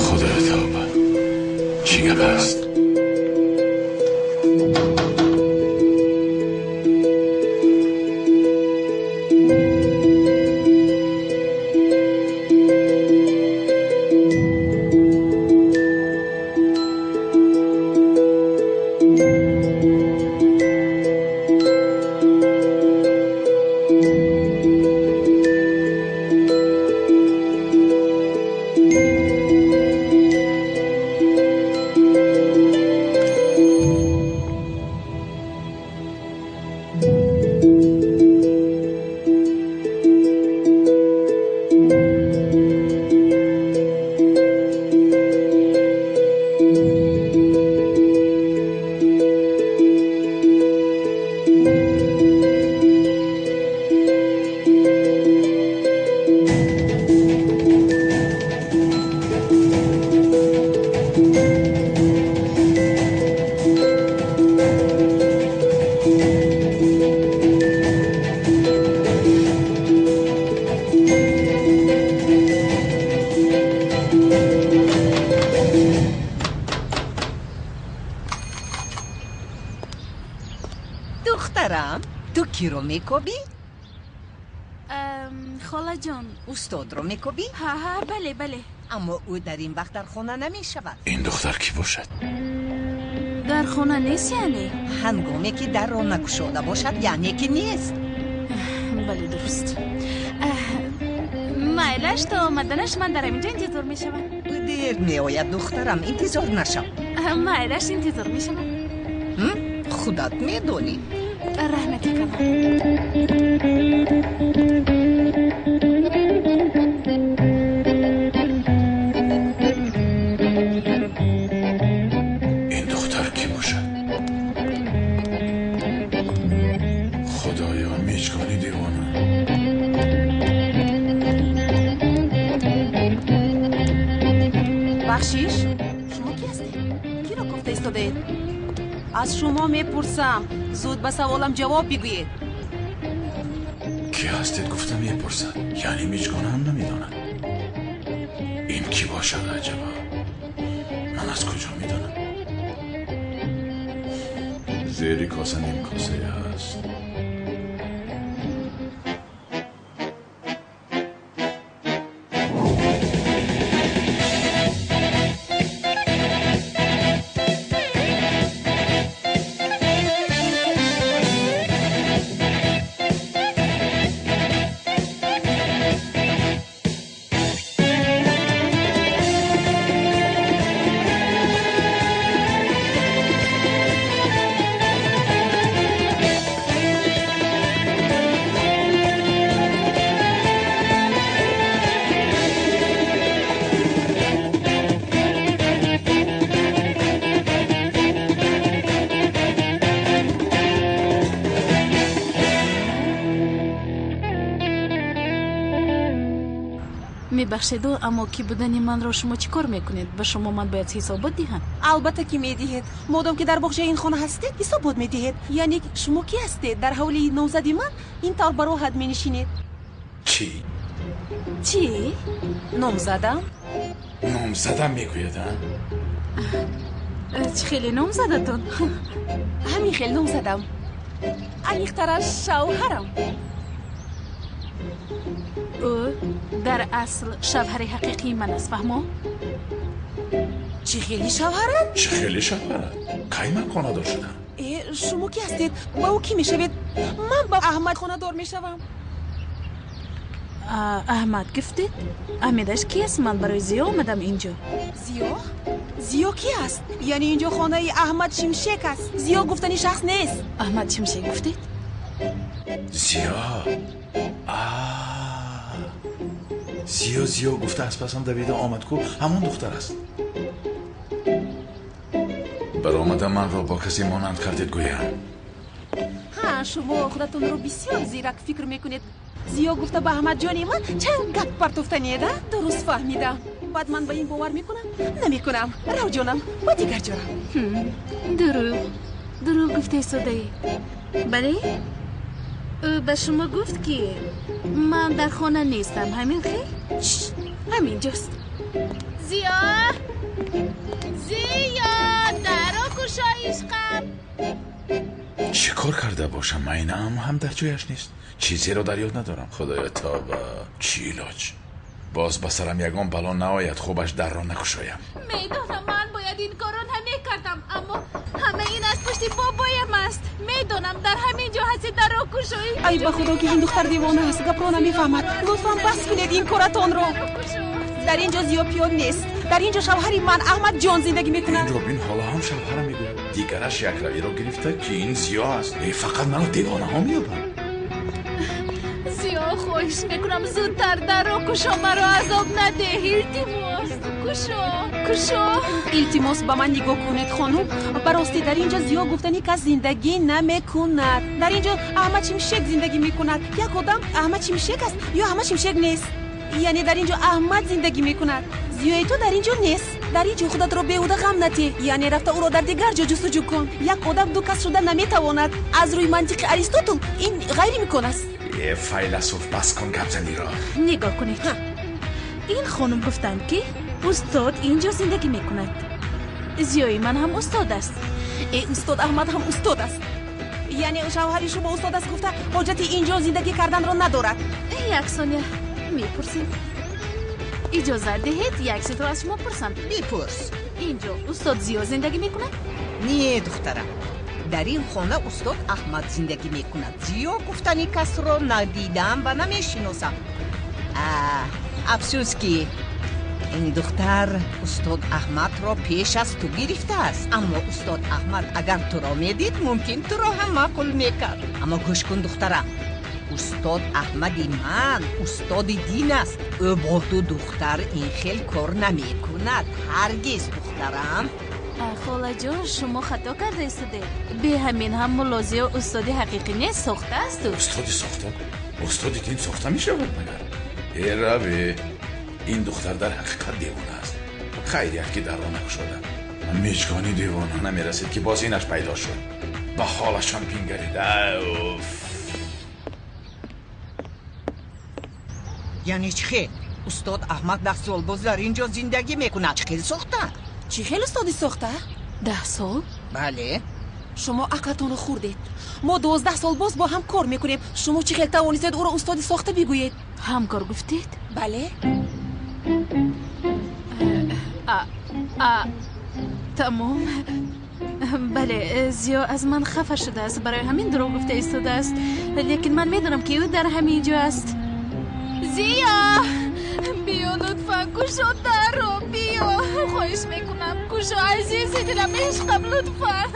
Худоё, тавба, чӣ гап аст? Духтарам, ту киро мекобӣ? Холаҷон. Устодро мекобӣ? Ҳа, бале, бале. Аммо ӯ дар ин вақт дар хона намешавад. Ин духтар кӣ бошад? Дар хона нест яъне? Ҳангоме ки дарро накушода бошад, яъне ки нест. Бале, дуруст. Майлаш, то омаданаш ман дар ҳаминҷо интизор мешавам. Ӯ дер меояд, духтарам, интизор нашав. Майлаш, интизор мешавам. Худат медонӣ. Раҳмати калон. Ин духтар кӣ бошад? Худоё, мечкони девона. Бахшиш, шумо кӣ ҳастед? Киро кофта истодаед? Аз шумо мепурсам, зуд ба саволам ҷавоб бигӯед. Кӣ ҳастед гуфта мепурсад, яъне мечкона ҳам намедонад. Ин кӣ бошад аҷаба? Ман аз куҷо медонам? Зери коса ним косае ҳаст. Мебахшеду, аммо кӣ будани манро шумо чӣ кор мекунед? Ба шумо ман бояд ҳисобот диҳам? Албатта ки медиҳед. Модом ки дар боғчаи ин хона ҳастед, ҳисобот медиҳед. Яъне шумо кӣ ҳастед? Дар ҳавлии номзади ман ин тавр бароҳат менишинед. Чӣ? Чӣ? Номзадам? Номзадам мегӯяд, а? Чӣ хеле номзадатон? Ҳамин хел номзадам. Аниқтараш шавҳарам. Ӯ дар асл шавҳари ҳақиқии ман аст, фаҳмо? Чӣ хели шавҳарат? Чӣ хели шавҳарат? Кай ман хонадор шудам? Шумо кӣ ҳастед? Ба ӯ кӣ мешавед? Ман ба Аҳмад хонадор мешавам. Аҳмад гуфтед? Аҳмедаш ки аст? Ман барои Зиё омадам инҷо. Зиё? Зиё ки аст? Яъне инҷо хонаи Аҳмад Шимшек аст. Зиё гуфтани шахс нест. Аҳмад Шимшек гуфтед? Зиё? Зиё, Зиё гуфта аз пасам давида омад ку ҳамон духтар аст. Баромада манро бо касе монанд кардед гӯям. Ҳа, шумо худатонро бисёр зирак фикр мекунед. Зиё гуфта ба Аҳмадҷони ман чанд гап партофтанед, а? Дуруст фаҳмидам. Баъд ман ба ин бовар мекунам? Намекунам. Рав ҷонам, ба дигар ҷо рав. Дурӯғ. Дурӯғ гуфта истодаӣ. Бале? Ӯ ба шумо гуфт, ки ман дар хона нестам, ҳамин хел? Ҳамин ҷост. Зиё! Зиё! Дарро кушо, ишқам! Чӣ кор карда бошам? Майнаам ҳам дар ҷояш нест. Чизеро дар ёд надорам. Худоё, тоба! Чӣ илоҷ? Боз ба сарам ягон бало наояд, хубаш дарро накушоям. Медонам, ман бояд ин корро намекардам, аммо ҳама ин аз пушти бобоям аст. Медонам, дар ҳамин ҷо ҳасти, дарро кушоӣ. Ай, ба худо, ки ин духтар девона аст, гапро намефаҳмад. Лутфан бас кунед ин коратонро. Дар ин ҷо Зиё-пиё нест. Дар ин ҷо шавҳари ман Аҳмадҷон зиндагӣ мекунад. Инро бин, ҳоло ҳам шавҳарам мегӯяд. Дигараш якравиро гирифта, ки ин Зиё аст. Э, фақат маро девонаҳо меёбанд. Зиё, хоҳиш мекунам, зудтар дарро кушо, маро азоб надеҳ. Илтимос, кушо, кушо. Илтимос, ба ман нигоҳ кунед, хонум. Ба ростӣ, дар ин ҷо Зиё гуфтани кас зиндагӣ намекунад. Дар ин ҷо Аҳмад Шимшек зиндагӣ мекунад. Як одам Аҳмад Шимшек аст ё Аҳмад Шимшек нест? Яъне дар ин ҷо Аҳмад зиндагӣ мекунад. Зиёи ту дар ин ҷо нест. Дар ин ҷо худатро беҳуда ғам натеҳ. Яъне рафта ӯро дар дигар ҷо ҷустуҷӯ кун. Як одам ду кас шуда наметавонад. Аз рӯи мантиқи Аристотл ин ғайриимкон аст. Э, файласуф, бас кун гапзаниро. Нигоҳ кунед, ин хонум гуфтанд, ки устод ин ҷо зиндагӣ мекунад. Зиёи ман ҳам устод аст. Э, устод Аҳмад ҳам устод аст. Яъне шавҳари шумо устод аст гуфта, ҳоҷати ин ҷо зиндагӣ карданро надорад. Як сония, мепурсем. Иҷозат диҳед, як чизро аз шумо пурсам. Бипурс. Ин ҷо устод Зиё зиндагӣ мекунад? Не, духтарам, дар ин хона устод Аҳмад зиндагӣ мекунад. Зиё гуфтани касро надидам ва намешиносам. Афсӯс, ки ин духтар устод Аҳмадро пеш аз ту гирифтааст. Аммо устод Аҳмад агар туро медид, мумкин туро ҳам маъқул мекард. Аммо гӯш кун, духтарам, устод Аҳмади ман устоди дин аст. Ӯ бо ту, духтар, ин хел кор намекунад ҳаргиз, духтарам. Холаҷон, шумо хато карда истодед. Бе ҳамин ҳам мулло Зиё устоди ҳақиқӣ нест, сохта аст ӯ. Устоди сохта? Устоди дин сохта мешавад магар? Э, раве, ин духтар дар ҳақиқат девона аст. Хайрият, ки дарро накушода. Мижгони девона намерасид, ки боз инаш пайдо шуд. Ба ҳолашон бингаред. Уф! Яъне чӣ хел? Устод Аҳмад 10 сол боз дар ин ҷо зиндагӣ мекунад. Чӣ хел сохта? Чӣ хел устоди сохта? 10 сол? Бале. Шумо ақлатонро хӯрдед. Мо 12 сол боз бо ҳам кор мекунем. Шумо чӣ хел тавонистед ӯро устоди сохта бигӯед? Ҳамкор гуфтед? Бале. Тамом. Бале, Зиё аз ман хафа шудааст, барои ҳамин дурӯғ гуфта истодааст. Лекин ман медонам, ки ӯ дар ҳамин ҷо аст. Зиё, биё, лутфан кушо дарро, биё, хоҳиш мекунам, кушо, азизи дилам, ишқам, лутфан.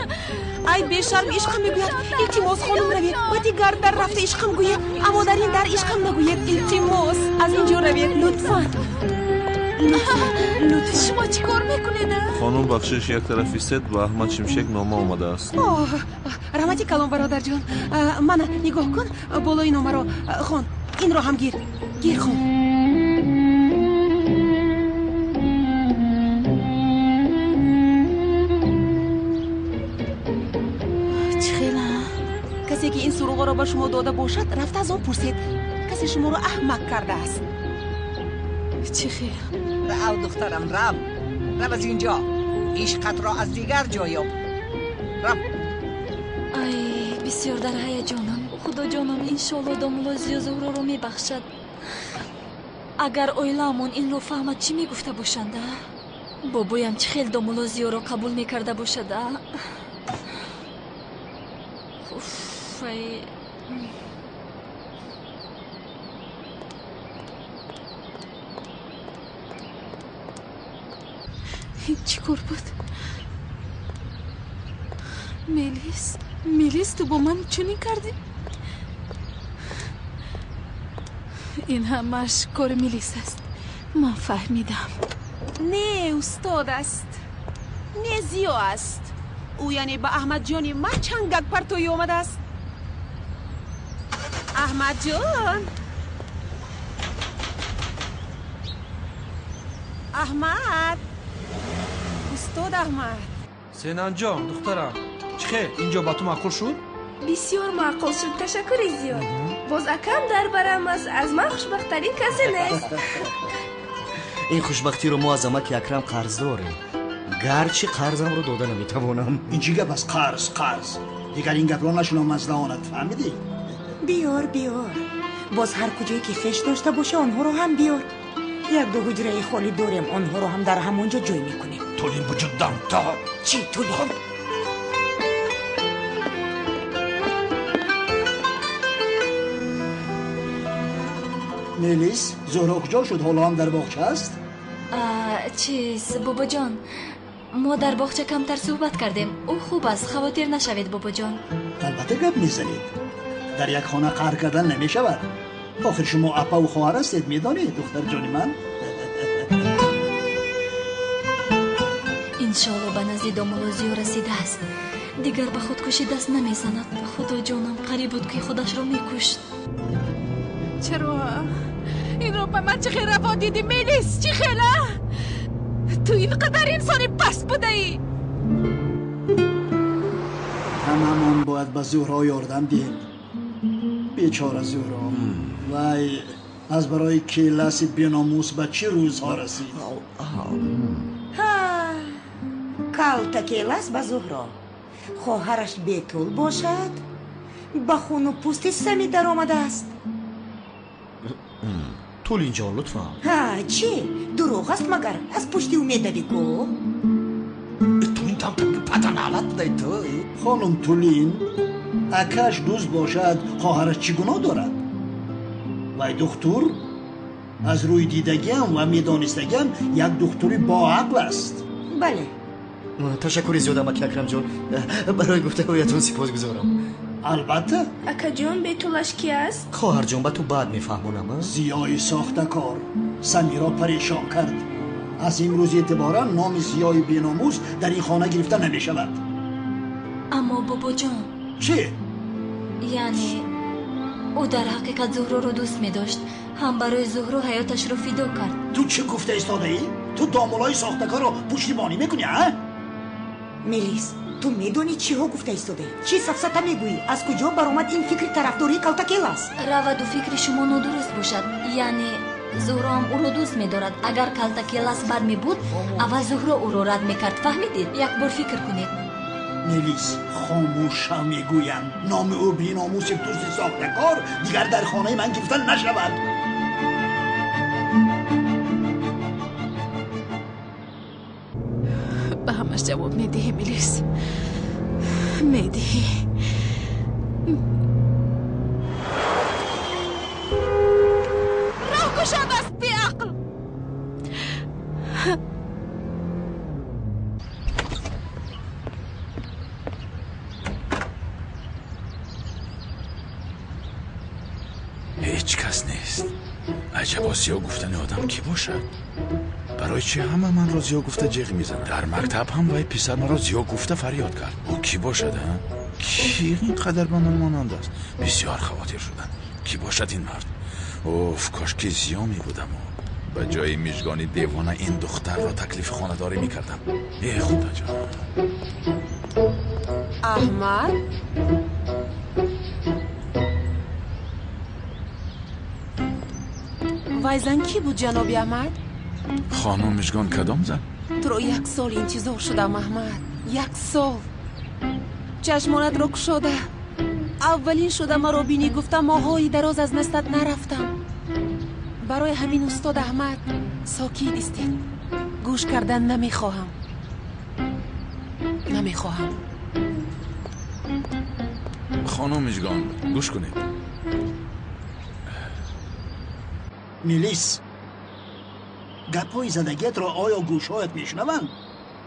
Ай, бешарм, ишқам мегӯяд. Илтимос, хонум, равед ба дигар дар рафта ишқам гӯед, аммо дар ин дар ишқам нагӯед. Илтимос, аз ин ҷо равед, лутфан. Шумо чӣ кор мекунед? Хонум, бахшиш, як тараф истед, ба Аҳмад Шимшек нома омадааст. Оҳ, раҳмати калон, бародарҷон. Мана, нигоҳ кун, болои номаро хон. Инро ҳам гир, гир, хон. Чӣ хела? Касе ки ин суроғаро ба шумо дода бошад, рафта аз он пурсед. Касе шуморо аҳмақ кардааст. Чӣ хел? Рав, духтарам, рав, рав аз ин ҷо. Ишқатро аз дигар ҷо ёб, рав. Ай, бисёр дар ҳаяҷонам. Худоҷонам, иншолло домулло Зиё Зуҳроро мебахшад. Агар оилаамон инро фаҳмад, чӣ мегуфта бошанд, а? Бобоям чӣ хел домулло Зиёро қабул мекарда бошад, а? Уф, ай. Чӣ кор буд? Мелис, Мелис, ту бо ман чунин кардӣ? Ин ҳамаш кори Мелис аст, ман фаҳмидам. Не устод аст, не Зиё аст. Ӯ яъне ба Аҳмадҷони ман чангак партоӣ омадааст. Аҳмадҷон, Аҳмад, устод Аҳмад. Сенанҷон, духтарам, чӣ хел, ин ҷо ба ту маъқул шуд? Бисёр маъқул шуд, ташаккури зиёд. Боз акам дар барам аст, аз ман хушбахттарин касе нест. Ин хушбахтиро мо аз амаки Акрам қарз дорем. Гарчи қарзамро дода наметавонам. Ин чӣ гап аст? Қарз, қарз. Дигар ин гапро нашунавам аз даҳонат, фаҳмидӣ? Биёр, биёр. Боз ҳар куҷое ки хеш дошта боша, онҳоро ҳам биёр. Як-ду ҳуҷраи холӣ дорем, онҳоро ҳам дар ҳамон ҷо ҷой мекунем. Тулин буҷуддам та. Чӣ тулин? Мелис, Зуҳро куҷо шуд? Ҳоло ҳам дар боғча аст? Чиз, бобоҷон, мо дар боғча камтар суҳбат кардем. Ӯ хуб аст, хавотир нашавед, бобоҷон. Албатта гап мезанед. Дар як хона қаҳр кардан намешавад. Охир шумо апаву хоҳар ҳастед, медонед, духтарҷони ман. Иншоалло ба назди домулло Зиё расидааст. Дигар ба худкушӣ даст намезанад. Худоҷонам, қариб буд ки худашро мекушт. Чаро инро ба ман чӣ хел раво дидӣ, Мелис? Чӣ хела? Ту ин қадар инсони паст будаӣ. Ҳамамон бояд ба Зуҳро ёрдам диҳем. Бечора Зуҳро, вай аз барои келаси беномус ба чӣ рӯзҳо расид? Калта келас ба Зуҳро. Хоҳараш бетул бошад, ба хуну пӯсти сами даромадааст. Тулинҷон, лутфан. Ҳа, чӣ? Дурӯғ аст магар? Аз пушти ӯ медавӣ ку? Тулин там патаналат будай ту. Хонум Тулин, акаш дӯст бошад, хоҳараш чӣ гуноҳ дорад? Вай духтур аз рӯи дидагиам ва медонистагиам як духтури боақл аст. Бале. Ташаккури зиёд, амаки Акрамҷон. Барои гуфтаҳоятон сипосгузорам. Албатта. Акаҷон, бетулаш ки аст? Хоҳарҷон, ба ту баъд мефаҳмонам. Зиёи сохтакор Самиро парешон кард. Аз имрӯз эътиборан номи Зиёи беномус дар ин хона гирифта намешавад. Аммо бобоҷон. Чӣ? Яъне ӯ дар ҳақиқат Зуҳроро дӯст медошт. Ҳам барои Зуҳро ҳаёташро фидо кард. Ту чӣ гуфта истодаӣ? Ту домулои сохтакорро пуштибонӣ мекунӣ, а? Мелис, ту медонӣ чиҳо гуфта истодаӣ? Чӣ сафсата мегӯӣ? Аз куҷо баромад ин фикри тарафдории калтакелас? Раваду фикри шумо нодуруст бошад. Яъне Зуҳроам ӯро дӯст медорад. Агар калтакелас бад мебуд, аввал Зуҳро ӯро рад мекард. Фаҳмидед? Як бор фикр кунед. Мелис, хомӯша мегӯям. Номи ӯ беномуси дузди сохтакор дигар дар хонаи ман гирифта нашавад. Ба ҳамаш ҷавоб медиҳӣ, Мелис, медиҳӣ. Роҳ кушод аст, беақл. Ҳеҷ кас нест. Аҷабо Зиё гуфтани одам кӣ бошад? Барои чӣ ҳама манро Зиё гуфта ҷиғ мезанад? Дар мактаб ҳам вай писар маро Зиё гуфта фарёд кард. Ӯ кӣ бошад, а? Кӣ ин қадар ба ман монанд аст? Бисёр хавотир шудам. Кӣ бошад ин мард? Уф, кош ки Зиё мебудаму ба ҷои мижгони девона ин духтарро таклифи хонадорӣ мекардам. Э, худоҷон. Аҳмад? Вай зан кӣ буд, ҷаноби Аҳмад? Хонум Мижгон, кадом зан? Туро як сол интизор шудам, Аҳмад. Як сол. Чашмонатро кушода. Аввалин шуда маро бинӣ гуфта моҳҳои дароз аз наздат нарафтам. Барои ҳамин устод Аҳмад сокит истед. Гӯш кардан намехоҳам. Намехоҳам. Хонум Мижгон, гӯш кунед. Мелис, гапҳои задагиятро оё гӯшҳоят мешунаванд?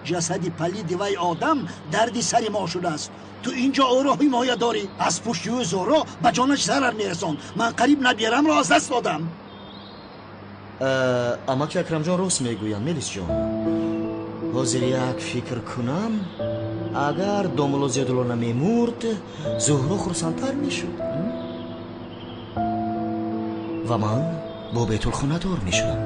Ҷасади палиди вай одам дарди сари мо шудааст. Ту ин ҷо ӯро ҳимоя дорӣ. Аз пушти ӯ Зуҳро ба ҷонаш зарар мерасонд. Ман қариб наберамро аз даст додам. Амаки Акрамҷон рост мегӯянд, Мелисҷон. Ҳозир як фикр кунам, агар домулло Зиёдулло намемурд, Зуҳро хурсандтар мешуд ва ман бо Бетул хонадор мешудам.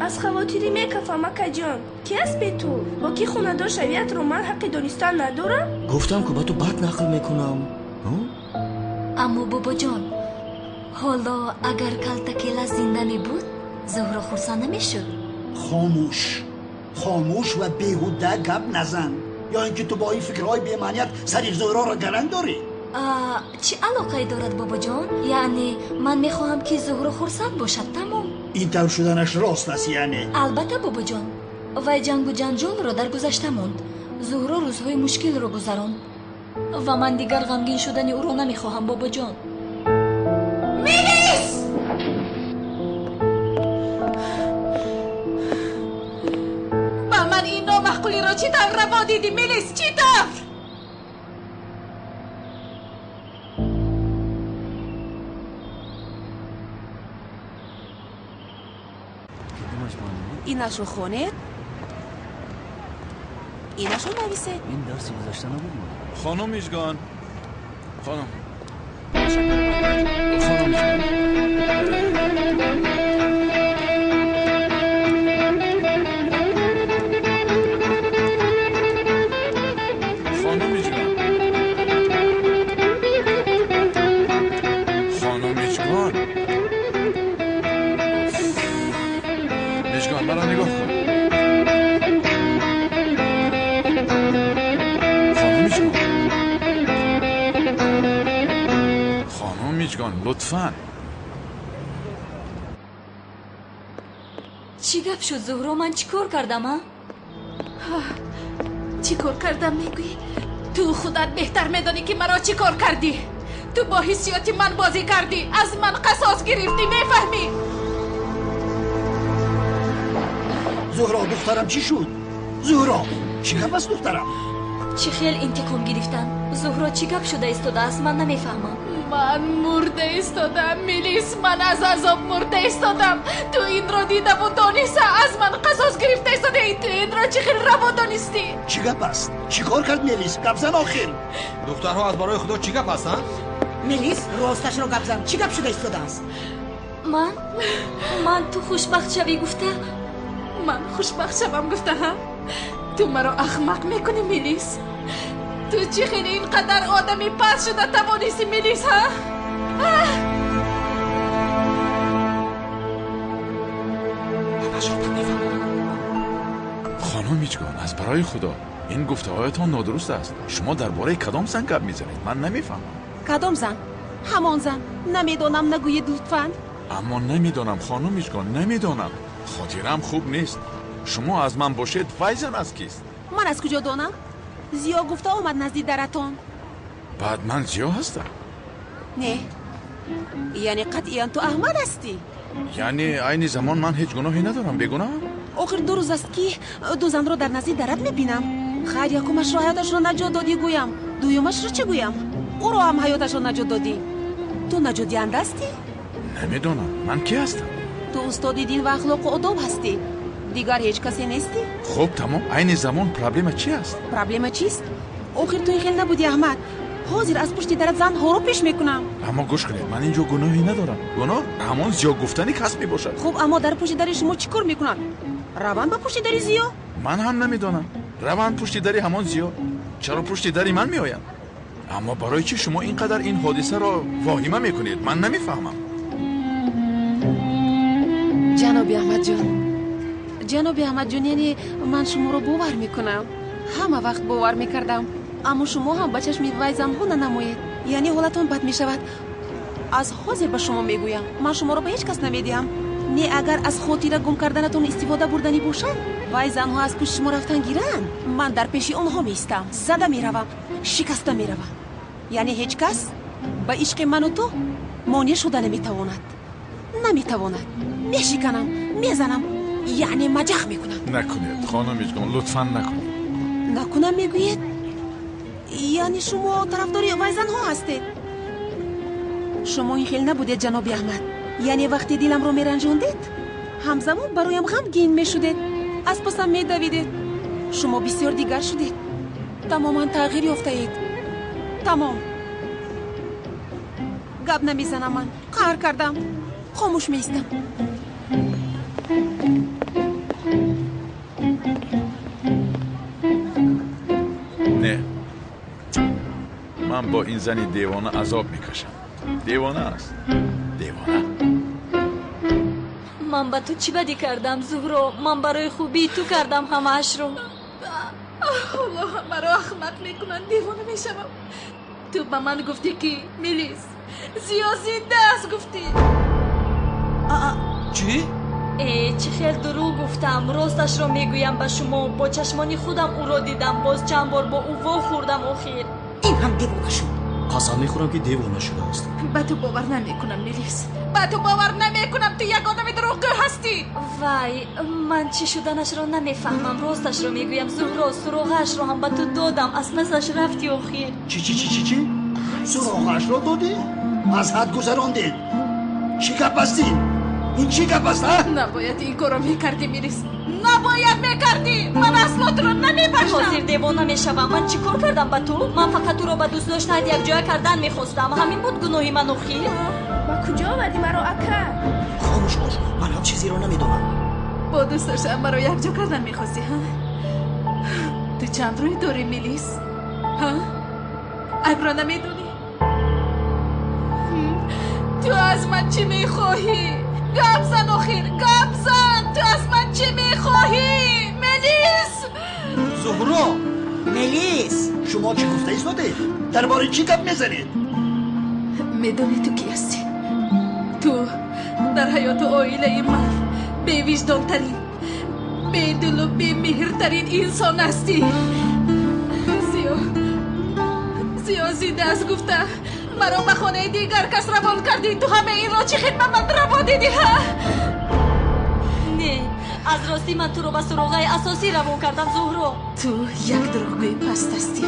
Аз хавотирӣ мекафам, акаҷон. Ки аст Бетул? Бо кӣ хонадор шавиятро ман ҳаққи донистан надорам? Гуфтам ку ба ту бад нақл мекунам. Аммо бобоҷон, ҳоло агар калтакела зинда мебуд, Зуҳро хурсанд намешуд. Хомӯш, хомӯш ва беҳуда гап назан. Ё ин ки ту бо ин фикрҳои бемаъният сари Зуҳроро гаранг дорӣ? Чӣ алоқае дорад, бобоҷон? Яъне ман мехоҳам, ки Зуҳро хурсанд бошад, тамом. Ин тавр шуданаш рост аст, яъне? Албатта, бобоҷон. Вай ҷангу ҷанҷолро дар гузашта монд. Зуҳро рӯзҳои мушкилро гузаронд ва ман дигар ғамгин шудани ӯро намехоҳам, бобоҷон. Мелис! Ба ман ин номаъқулиро чӣ тавр раво дидӣ, Мелис? Чӣ тавр? Инашро хонед, инашро нависед. Ин дарси гузашта набуд? Хонум Мижгон, хонум, хонум Мижгон. Хонум Мижгон, хонум Мижгон, Мижгон, маро нигоҳ кун. Хонум Мижгон, лутфан. Чӣ гап шуд, Зуҳро? Ман чӣ кор кардам, а? Чӣ кор кардам мегӯӣ? Ту худат беҳтар медонӣ, ки маро чӣ кор кардӣ. Ту бо ҳиссиёти ман бозӣ кардӣ, аз ман қасос гирифтӣ, мефаҳмӣ? Зуҳро, духтарам, чӣ шуд? Зуҳро, чӣ гап аст, духтарам? Чӣ хел интиқом гирифтан? Зуҳро, чӣ гап шуда истодааст? Ман намефаҳмам. Ман мурда истодам, Мелис, ман аз азоб мурда истодам. Ту инро дидаву дониста аз ман қасос гирифта истодаӣ. Ту инро чӣ хел раво донистӣ? Чӣ гап аст? Чӣ кор кард Мелис? Гап зан охир. Духтарҳо, аз барои худо чӣ гап аст, а? Мелис, росташро гап зан. Чӣ гап шуда истодааст? Ман ту хушбахт шавӣ гуфта. Ман хушбахт шавам гуфта, ҳа? Ту маро ахмақ мекунӣ, Мелис. Ту чӣ хеле ин қадар одами паст шуда тавонистӣ, Мелис, ҳа? Хонум Мижгон, аз барои худо ин гуфтаҳоятон нодуруст аст. Шумо дар бораи кадом зан гап мезанед? Ман намефаҳмам. Кадом зан? Ҳамон зан. Намедонам, нагӯед лутфан. Аммо намедонам, хонум Мижгон, намедонам. Хотирам хуб нест. Шумо аз ман бошед, вай зан аз кист? Ман аз куҷо донам? Зиё гуфта омад назди даратон. Баъд ман Зиё ҳастам? Не, яъне қатъиян ту Аҳмад ҳастӣ. Яъне айни замон ман ҳеҷ гуноҳе надорам, бегуноҳам? Охир ду рӯз аст, ки ду занро дар назди дарат мебинам. Хайр, якумашро ҳаёташро наҷот додӣ гӯям, дуюмашро чӣ гӯям? Ӯро ҳам ҳаёташро наҷот додӣ. Ту наҷотдиҳанда ҳастӣ? Намедонам, ман кӣ ҳастам? Ту устоди дин ва ахлоқу одоб ҳастӣ. Дигар ҳеҷ касе нестӣ? Хуб, тамом. Айни замон проблема чӣ аст? Проблема чист? Охир ту ин хел набудӣ, Аҳмад. Ҳозир аз пушти дарат занҳоро пеш мекунам. Аммо гӯш кунед, ман инҷо гуноҳе надорам. Гуноҳ ҳамон зиё гуфтани кас мебошад. Хуб, аммо дар пушти дари шумо чӣ кор мекунанд? Раванд ба пушти дари Зиё? Ман ҳам намедонам. Раванд пушти дари ҳамон Зиё. Чаро пушти дари ман меоянд? Аммо барои чӣ шумо ин қадар ин ҳодисаро воҳима мекунед? Ман намефаҳмам. Ҷаноби Аҳмадҷон, ҷаноби Аҳмадҷон, яъне ман шуморо бовар мекунам. Ҳама вақт бовар мекардам. Аммо шумо ҳам ба чашми вай занҳо нанамоед. Яъне ҳолатон бад мешавад. Аз ҳозир ба шумо мегӯям, ман шуморо ба ҳеҷ кас намедиҳам. Не, агар аз хотира гум карданатон истифода бурданӣ бошад, вай занҳо аз пушти шумо рафтан гиранд, ман дар пеши онҳо меистам, зада меравам, шикаста меравам. Яъне ҳеҷ кас ба ишқи ману ту монеъ шуда наметавонад. Наметавонад. Мешиканам, мезанам, яъне маҷах мекунам. Накунед, хонум Мижгон, лутфан накунед. Накунам мегӯед? Яъне шумо тарафдори вай занҳо ҳастед? Шумо ин хел набудед, ҷаноби Аҳмад. Яъне вақте диламро меранҷондед, ҳамзамон бароям ғамгин мешудед, аз пасам медавидед. Шумо бисёр дигар шудед, тамоман тағйир ёфтаед. Тамом, гап намезанам. Ман қаҳр кардам, хомӯш меистам. Не, ман бо ин зани девона азоб мекашам. Девона аст. Девона. Ман ба ту чӣ бадӣ кардам, Зуҳро? Ман барои хубии ту кардам ҳамаашро. Аллоҳ, маро ахмақ мекунанд, девона мешавам. Ту ба ман гуфтӣ, ки Мелис Зиё зинда аст, гуфтӣ. Чӣ? Э, чӣ хел дурӯғ гуфтам. Росташро мегӯям ба шумо, бо чашмони худам ӯро дидам, боз чанд бор бо ӯ вохӯрдам охир. Ин ҳам девона шуд. Қасам мехӯрам, ки девона шудааст. Ба ту бовар намекунам, Мелис, ба ту бовар намекунам. Ту як одами дурӯғгӯ ҳастӣ. Вай, ман чӣ шуданашро намефаҳмам. Росташро мегӯям, Зуҳро, суроғаашро ҳам ба ту додам, аз пасаш рафти охир. Чӣ, чӣ, чӣ, чӣ, чӣ? Суроғаашро додӣ? Аз ҳад гузарондед. Чӣ гап аст ин? Ин чӣ гап аст, а? Набояд ин корро мекардӣ, Мелис, набояд мекардӣ. Ман асло туро намебахшам. Ҳозир девона мешавам. Ман чӣ кор кардам ба ту? Ман фақат туро ба дӯст доштаат якҷоя кардан мехостам. Ҳамин буд гуноҳи ман охир. Ба куҷо овардӣ маро, ака? Хомӯш бош, ман ҳам чизеро намедонам. Бо дӯст доштаам маро якҷо кардан мехостӣ, ҳа? Ту чанд рӯй дорӣ, Мелис, ҳа? Айбро намедонӣ? Ту аз ман чӣ мехоҳӣ? Гап зан охир, гап зан! Ту аз ман чӣ мехоҳӣ, Мелис? Зуҳро! Мелис! Шумо чӣ гуфта истодед? Дар бораи чӣ гап мезанед? Медонӣ ту кӣ ҳастӣ? Ту дар ҳаёту оилаи ман бевиҷдонтарин, бедилу бемеҳртарин инсон ҳастӣ. Зиё, Зиё зинда аст гуфта маро ба хонаи дигар кас равон кардӣ. Ту ҳамаи инро чӣ хел ба ман раво дидӣ, ҳа? Не, аз ростӣ ман туро ба суроғаи асосӣ равон кардам, Зуҳро. Ту як дурӯғгӯи паст ҳастӣ.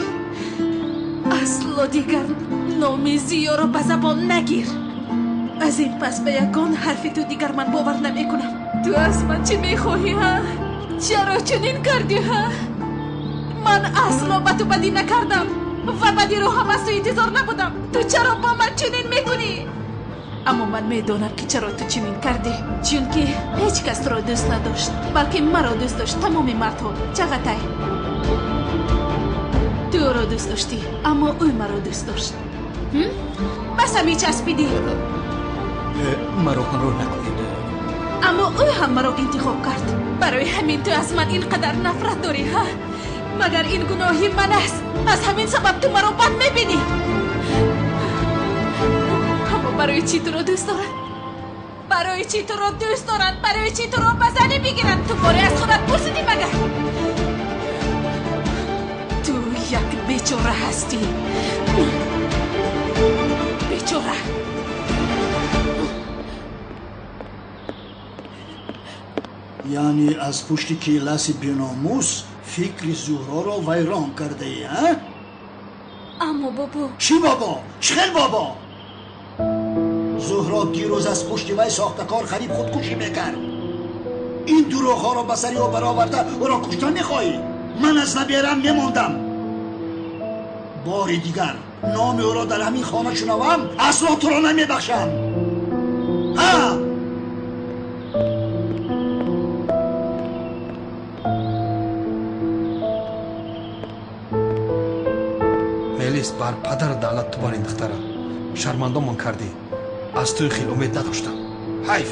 Асло дигар номи Зиёро ба забон нагир. Аз ин пас ба ягон ҳарфи ту дигар ман бовар намекунам. Ту аз ман чӣ мехоҳӣ, ҳа? Чаро чунин кардӣ, ҳа? Ман асло ба ту бадӣ накардам ва бадиро ҳам аз ту интизор набудам. Ту чаро бо ман чунин мекунӣ? Аммо ман медонам, ки чаро ту чунин кардӣ. Чунки ҳеҷ кас туро дӯст надошт, балки маро дӯст дошт. Тамоми мардҳо. Чағатай, ту ӯро дӯст доштӣ, аммо ӯ маро дӯст дошт. Бас ҳамин часпидӣ. Маро ҳамроҳ накунед. Аммо ӯ ҳам маро интихоб кард. Барои ҳамин ту аз ман ин қадар нафрат дорӣ, ҳа? Магар ин гуноҳи ман аст? Аз ҳамин сабаб ту маро бад мебинӣ. Аммо барои чӣ туро дӯст доранд? Барои чӣ туро дӯст доранд? Барои чӣ туро ба занӣ бигиранд? Ту боре аз худат пурсидӣ магар? Ту як бечора ҳастӣ, бечора. Яъне аз пушти келаси беномус фикри Зуҳроро вайрон кардаӣ, а? Аммо бобо. Чӣ бобо? Чӣ хел бобо? Зуҳро дирӯз аз пушти вай сохтакор қариб худкушӣ мекард. Ин дурӯғҳоро ба сари ӯ бароварда ӯро куштан мехоҳӣ? Ман аз наберам мемондам. Бори дигар номи ӯро дар ҳамин хона шунавам, асло туро намебахшам. Ҳа! Мелис, бар падар давлат ту бар ин духтара шармандомон кардӣ. Аз туи хел умед надоштам. Ҳайф.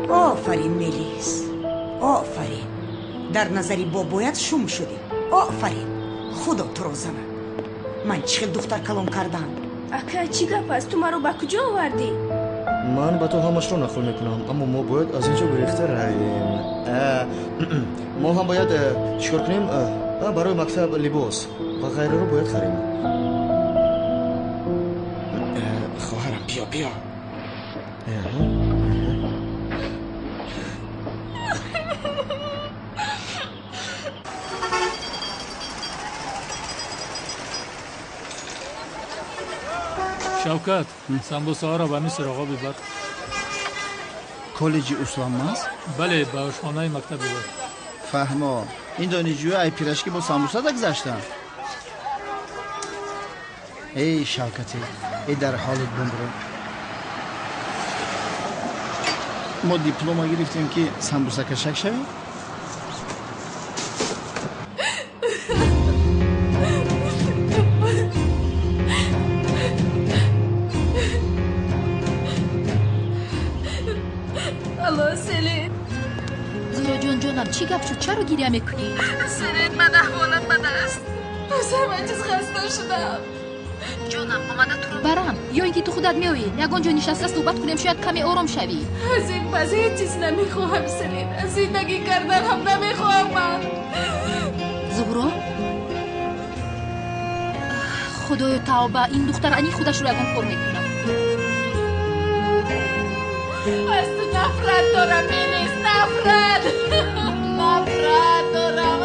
Офарин, Мелис, офарин. Дар назари бобоят шум шудӣ. Офарин, худо туро занад. Ман чӣ хел духтар калон кардам. Ака, чӣ гап аст? Ту маро ба куҷо овардӣ? Ман ба ту ҳамашро нақл мекунам, аммо мо бояд аз ин ҷо гурехта равем. Мо ҳам бояд чӣ кор кунем? Барои мактаб либос ва ғайраро бояд харем. Хоҳарам, биё, биё. Шавкат, самбусаҳоро ба миср оғо бибар. Коллеҷи Услам аст? Бале, ба ошхонаи мактаб бибар. Фаҳмо, ин донишҷӯи ай пирашки бо самбуса гаштанд. Эй Шавкате, эй дар ҳолат бумро. Мо диплома гирифтем, ки самбусакашак шавем? Ҷонам, чӣ гап шуд? Чаро гиря мекунӣ? Сирин, ман аҳволам бад аст. Аз ҳама чиз хаста шудам. Ҷонам, омада туро барам ё ин ки ту худат меоӣ? Ягон ҷо нишаста суҳбат кунем, шояд каме ором шавӣ. Аз ин пас ҳеҷ чиз намехоҳам, Сирин. Зиндагӣ кардан ҳам намехоҳам ман. Зуҳро, худоё тавба, ин духтар ани худашро ягон кор мекунад. Аз ту нафрат дорам, Мелис, нафрат. Нафрат дорам.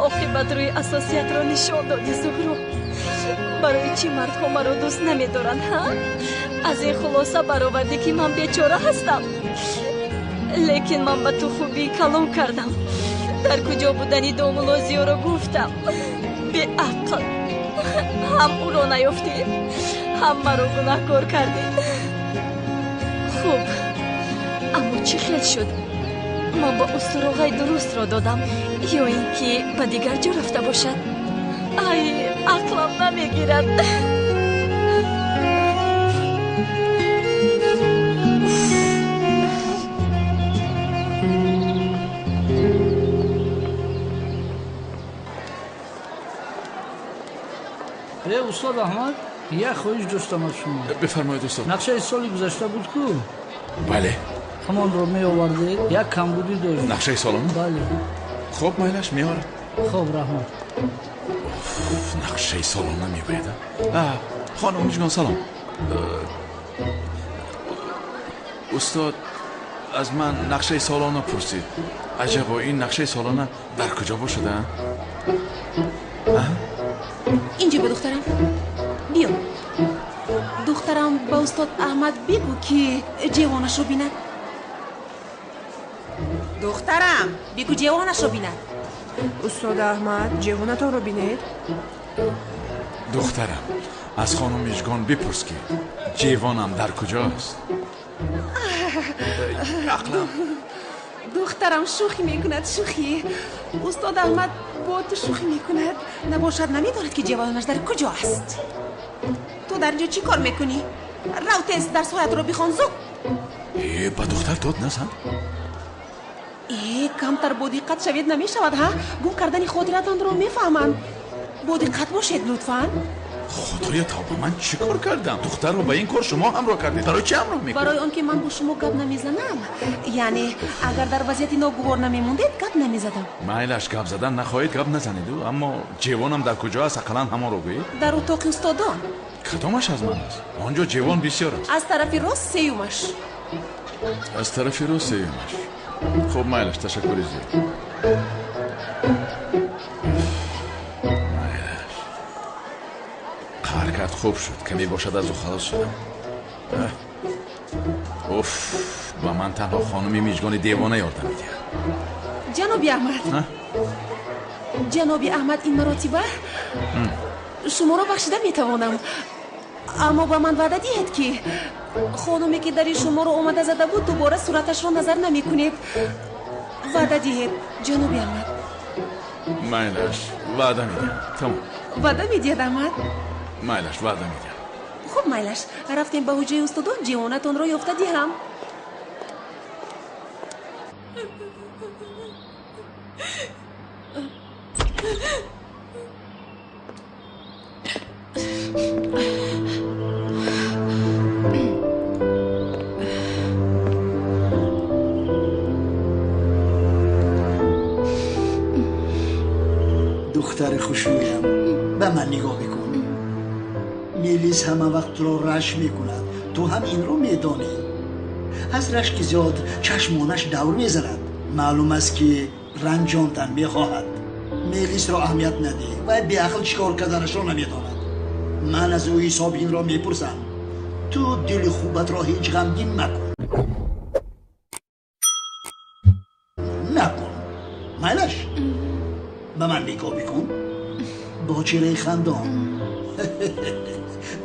Оқибат рӯи асосиятро нишон доди, Зуҳро. Барои чӣ мардҳо маро дӯст намедоранд, ҳа? Аз ин хулоса баровардӣ, ки ман бечора ҳастам. Лекин ман ба ту хубии калом кардам. Дар куҷо будани домулло Зиёро гуфтам. Беақл, ҳам ӯро наёфтӣ, ҳам маро гунаҳкор кардӣ. Хуб, аммо чӣ хел шуд? Ман ба ӯ суроғаи дурустро додам ё ин ки ба дигар ҷо рафта бошад? Ай, ақлам намегирад. Устод Аҳмад, як хоҳиш доштам аз шумо. Бифармоед, устод. Нақшаи соли гузашта буд ку? Бале. Ҳамонро меовардед, як камбудӣ дошт. Нақшаи солона? Бале. Хуб, майлаш, меорад. Хуб, раҳмат. Нақшаи солона мебояд. Хонум Мижгон, салом. Устод аз ман нақшаи солона пурсид. Аҷабо, ин нақшаи солона дар куҷо бошад, а? Инҷо ба духтарам. Биё. Духтарам, ба устод Аҳмад бигӯ, ки ҷевонашро бинад. Духтарам, бигӯ ҷевонашро бинад. Устод Аҳмад, ҷевонатонро бинед. Духтарам, аз хонум Мижгон бипурс, ки ҷевонам дар куҷост. Ақлам. Духтарам шӯхӣ мекунад, шӯхӣ. Устод Аҳмад бо ту шӯхӣ мекунад. Набошад, намедонад, ки ҷевонаш дар куҷо аст. Ту дар инҷо чӣ кор мекунӣ? Рав, тез дарсҳоятро бихон, зуд. Э, ба духтар дод назан. Э, камтар бо диққат шавед, намешавад, ҳа? Гум кардани хотиратонро мефаҳманд. Бо диққат бошед, лутфан. Худоё тавба, ман чӣ кор кардам? Духтарро ба ин кор шумо ҳамроҳ кардед. Барои чӣ ҳамроҳ мекунед? Барои он ки ман бо шумо гап намезанам. Яъне агар дар вазъияти ногувор намемондед, гап намезадам. Майлаш, гап задан нахоҳед, гап назанед. Аммо ҷевонам дар куҷо аст, ақаллан ҳамонро гӯед. Дар утоқи устодон. Кадомаш аз ман аст? Он ҷо ҷевон бисёр аст. Аз тарафи рост сеюмаш. Аз тарафи рост сеюмаш. Хуб, майлаш, ташаккури зиёд. Майлаш, қаҳр кард, хуб шуд, каме бошад аз ӯ халос шудам. Уф, ба ман танҳо хонуми Мижгони девона ёрдам медиҳад. Ҷаноби Аҳмад, ҷаноби Аҳмад, ин маротиба шуморо бахшида метавонам, аммо ба ман ваъда диҳед, ки хонуме, ки дари шуморо омада зада буд, дубора сураташро назар намекунед. Ваъда диҳед, ҷаноби Аҳмад. Майлаш, ваъда медиҳам. Тамом. Ваъда медиҳед, Аҳмад? Майлаш, ваъда медиҳам. Хуб, майлаш, рафтем ба ҳуҷраи устодон, ҷевонатонро ёфта диҳам. Духтари хушрӯям, ба ман нигоҳ бикун. Мелис ҳама вақт туро рашк мекунад. Ту ҳам инро медонӣ. Аз рашки зиёд чашмонаш давр мезанад. Маълум аст, ки ранҷондан мехоҳад. Мелисро аҳамият надеҳ. Вай беақл чӣ кор карданашро намедонад. Ман аз ӯ ҳисоби инро мепурсам. Ту дили хубатро ҳеҷ ғамгин макун. Накун. Майлаш, ба ман нигоҳ бикун бо чеҳраи хандон.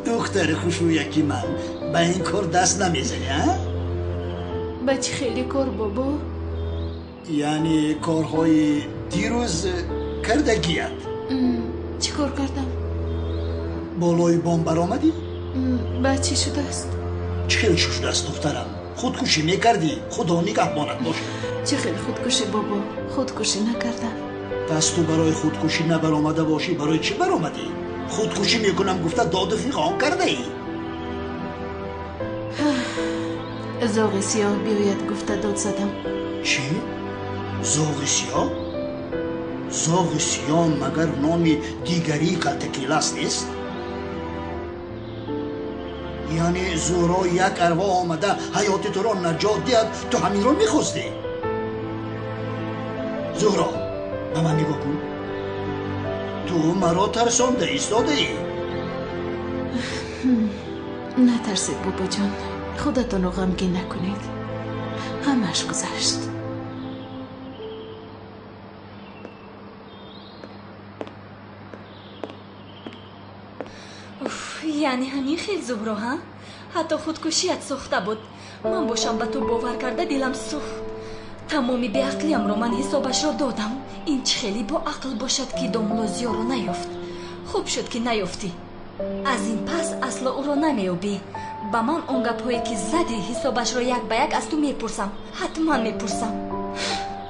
Духтари хушрӯяки ман, ба ин кор даст намезанӣ, а? Ба чӣ хеле кор, бобо? Яъне корҳои дирӯз кардагият. Чӣ кор кардам? Болои бом баромадӣ? Баъд чӣ шудааст? Чӣ хел чӣ шудааст, духтарам? Худкушӣ мекардӣ, Худо нигаҳбонат бошад. Чӣ хел худкушӣ, бобо? Худкушӣ накардам. Пас ту барои худкушӣ набаромада бошӣ, барои чӣ баромадӣ? Худкушӣ мекунам гуфта доду фиғон кардаӣ. Зоғи сиёҳ биёяд гуфта дод задам. Чӣ? Зоғи сиёҳ? Зоғи сиёҳ магар номи дигарии калтакилас нест? Яъне Зуҳро як арвоҳ омада ҳаёти туро наҷот диҳад, ту ҳаминро мехостӣ? Зуҳро, ба ман нигоҳ кун. Ту маро тарсонда истодаӣ. Натарсед, бобоҷон, худатонро ғамгин накунед. Ҳамааш гузашт. Яъне ҳамин хел, Зуҳро, ҳа? Ҳатто худкушият сохта буд. Ман бошам ба ту бовар карда дилам сӯхт. Тамоми беақлиямро ман ҳисобашро додам. Ин чӣ хеле бо ақл бошад, ки домулло Зиёро наёфт. Хуб шуд, ки наёфтӣ. Аз ин пас асло ӯро намеёбӣ. Ба ман он гапҳое ки задӣ, ҳисобашро як ба як аз ту мепурсам. Ҳатман мепурсам,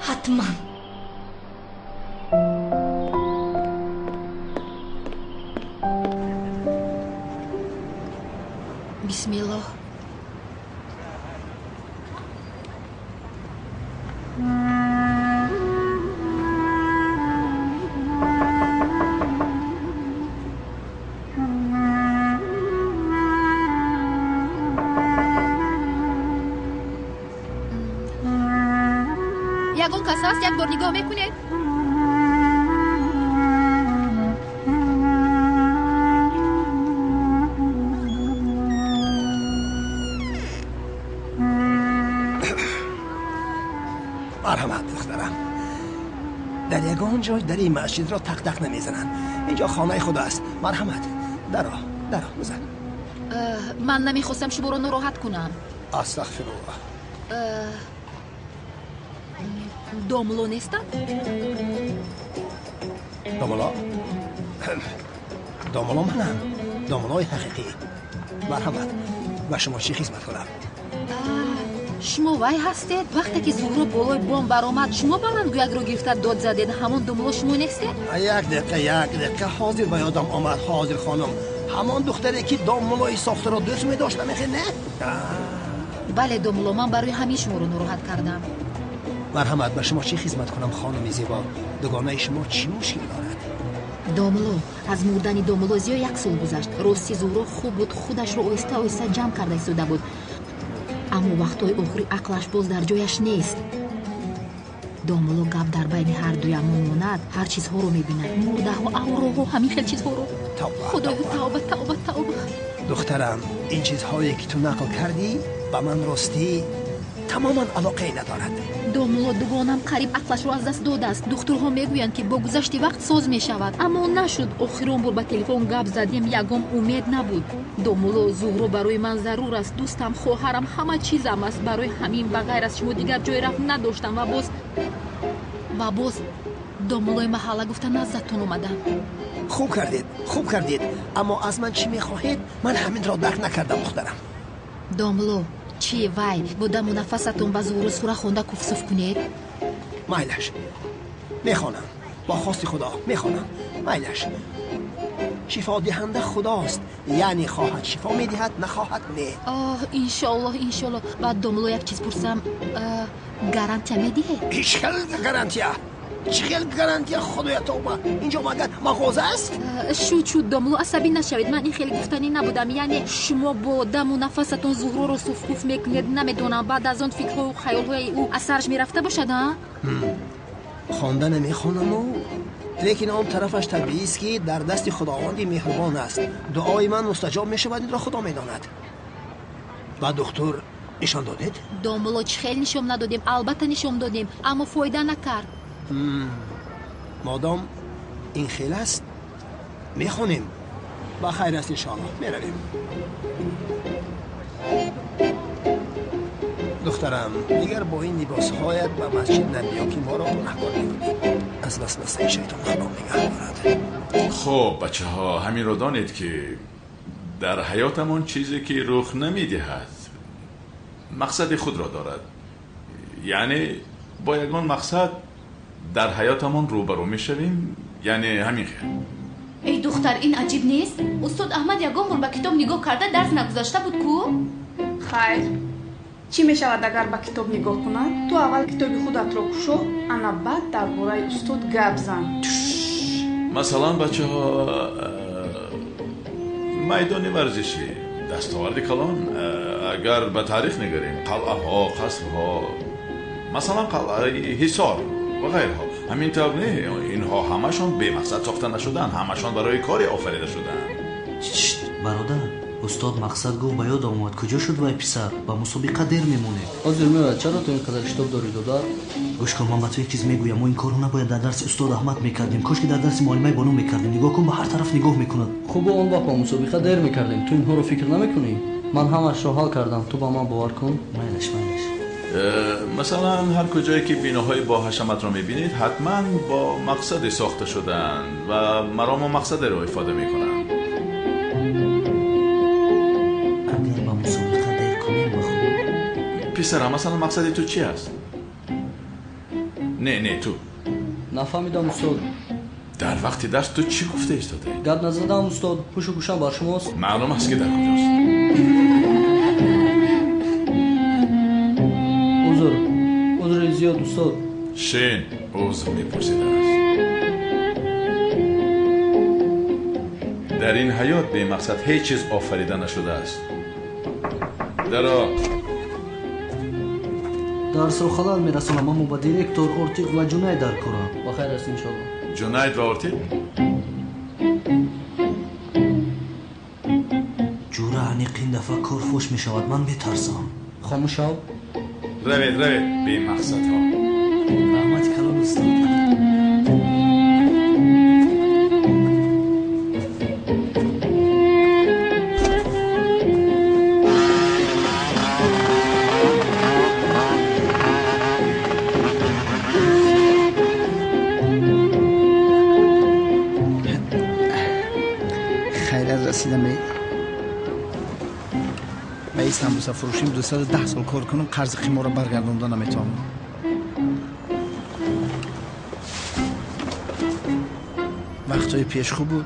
ҳатман. Бисмиллоҳ. Ягон кас ҳаст, як бор нигоҳ мекунед? Марҳамат, духтарам. Дар ягон ҷой дари масҷидро тақ-тақ намезананд. Инҷо хонаи худо аст. Марҳамат, даро, даро бизан. Ман намехостам шуморо нороҳат кунам. Астағфируллоҳ. Домло нестанд? Домло? Домло манам. Домлои ҳақиқӣ. Марҳамат, ба шумо чӣ хизмат кунам? Шумо вай ҳастед? Вақте ки Зуҳро болои бом баромад, шумо баландгӯякро гирифта дод задед. Ҳамон домло шумо нестед? Як дақиқа, як дақиқа, ҳозир ба ёдам омад. Ҳозир, хонум, ҳамон духтаре ки домлои сохтаро дӯст медошт, намехе, не? Бале, домло, ман барои ҳамин шуморо нороҳат кардам. Марҳамат, ба шумо чӣ хизмат кунам, хонуми зебо? Дугонаи шумо чӣ мушкил дорад? Домло, аз мурдани домло Зиё як сол гузашт. Рости Зуҳро хуб буд, худашро оҳиста оҳиста ҷамъ карда истода буд. Аммо вақтҳои охири ақлаш боз дар ҷояш нест. Домло, гап дар байни ҳар дуямон монад, ҳар чизҳоро мебинад. Мурдаҳо, авроҳо, ҳамин хел чизҳоро. Худоё, тавба, тавба, тавба. Духтарам, ин чизҳое ки ту нақл кардӣ, ба ман ростӣ тамоман алоқае надорад. Домло, дугонам қариб ақлашро аз даст додааст. Духтурҳо мегӯянд, ки бо гузашти вақт соз мешавад, аммо нашуд. Охирон бор ба телефон гап задем, ягон умед набуд. Домло, Зуҳро барои ман зарур аст. Дӯстам, хоҳарам, ҳама чизам аст. Барои ҳамин ба ғайр аз шумо дигар ҷой рафт надоштам ва боз домлои маҳалла гуфта наздатон омадам. Хуб кардед, хуб кардед, аммо аз ман чӣ мехоҳед? Ман ҳаминро дарк накардам, духтарам. Домло, чӣ вай бо даму нафасатон ба Зуҳро сура хонда куфсуф кунед? Майлаш, мехонам, бо хости Худо мехонам. Майлаш, шифодиҳанда Худост, яъне хоҳад шифо медиҳад, нахоҳад не. Оҳ, иншоаллоҳ, иншоаллоҳ. Баъд домло, як чиз пурсам, гарантия медиҳед? Ҳеҷ хел гарантия? Чӣ хел гарантия, Худоя тавба? Инҷо магар мағоза аст? Шуд, шуд, домло, асабӣ нашавед. Ман ин хеле гуфтанӣ набудам. Яъне шумо бо даму нафасатон Зуҳроро суфкуф мекунед. Намедонам, баъд аз он фикрҳою хаёлҳои ӯ аз сараш мерафта бошад, а? Хонда намехонаму, лекин он тарафаш табиист, ки дар дасти Худованди меҳрубон аст. Дуои ман мустаҷоб мешавад, инро Худо медонад. Ба духтур нишон додед? Домло, чӣ хел нишон надодем? Албатта нишон додем, аммо фоида накард. Модом ин хел аст, мехонем. Ба хайр аст, иншоаллоҳ, меравем. Духтарам, дигар бо ин либосҳоят ба масҷид набиё, ки моро гунаҳкор мекунӣ. Аз васвасаи шайтон Худо нигаҳ дорад. Хуб, бачаҳо, ҳаминро донед, ки Дар ҳаётамон чизе ки рух намедиҳад мақсади худро дорад. Яъне бо ягон мақсад дар ҳаётамон рӯбарӯ мешавем, яъне ҳамин хел. Эй духтар, ин аҷиб нест? Устод Аҳмад ягон бор ба китоб нигоҳ карда дарс нагузашта буд ку? Хайр, чӣ мешавад агар ба китоб нигоҳ кунад? Ту аввал китоби худатро кушо, ана баъд дар бораи устод гап зан. Масалан, бачаҳо, майдони варзишӣ дастоварди калон. Агар ба таърих нигарем, қалъаҳо, қасрҳо, масалан қалъаи Ҳисор ва ғайрҳо, ҳамин тавр не? Инҳо ҳамашон бемақсад сохта нашуданд, ҳамашон барои коре офарида шуданд. Бародар, устод мақсад гуфт, ба ёд омад. Куҷо шуд вай писар? Ба мусобиқа дер мемонед. Ҳозир меояд. Чаро ту ин қадар шитоб дорӣ, додар? Гӯш кун, ман ба ту як чиз мегӯям. Мо ин корро набояд дар дарси устод Аҳмад мекардем. Кош ки дар дарси муаллимаи Бону мекардем. Нигоҳ кун, ба ҳар тараф нигоҳ мекунад. Хуб, он вақт ба мусобиқа дер мекардем. Ту инҳоро фикр намекунӣ? Ман ҳамашро ҳал кардам. Ту ба ман бовар кун. Майлаш, майлаш. Масалан, ҳар куҷое ки биноҳои бо ҳашаматро мебинед, ҳатман бо мақсаде сохта шудаанд ва марому мақсадеро ифода мекунанд. Агар ба мусобиқа дер кунем, ба хуб. Писарам, масалан, мақсади ту чи аст? Не, не, ту. Нафаҳмидам, устод. Дар вақти дарс ту чӣ гуфта истодаӣ? Гап назадам, устод. Ҳушу гӯшам бар шумост. Маълум аст, ки дар куҷост. Узр, узри зиёд, устод. Шин, узр мепурсидааст. Дар ин ҳаёт бемақсад ҳеҷ чиз офарида нашудааст. Даро. Дарсро халал мерасонам, аммо ба директор Ортиқ ва Ҷунайд дар корам. Ба хайр аст, иншоалло. Ҷунайд ва Ортиқ? Ҷура, аниқ ин дафъа кор фош мешавад, ман метарсам. Хомӯш шав. Равед, равед, бемақсадҳо. Раҳмати калон, устод. Хайрат расидам. Ба ин самбусафурӯшим 210 сол кор кунам, қарзи қиморро баргардонда наметавонам. Вақтҳои пеш хуб буд,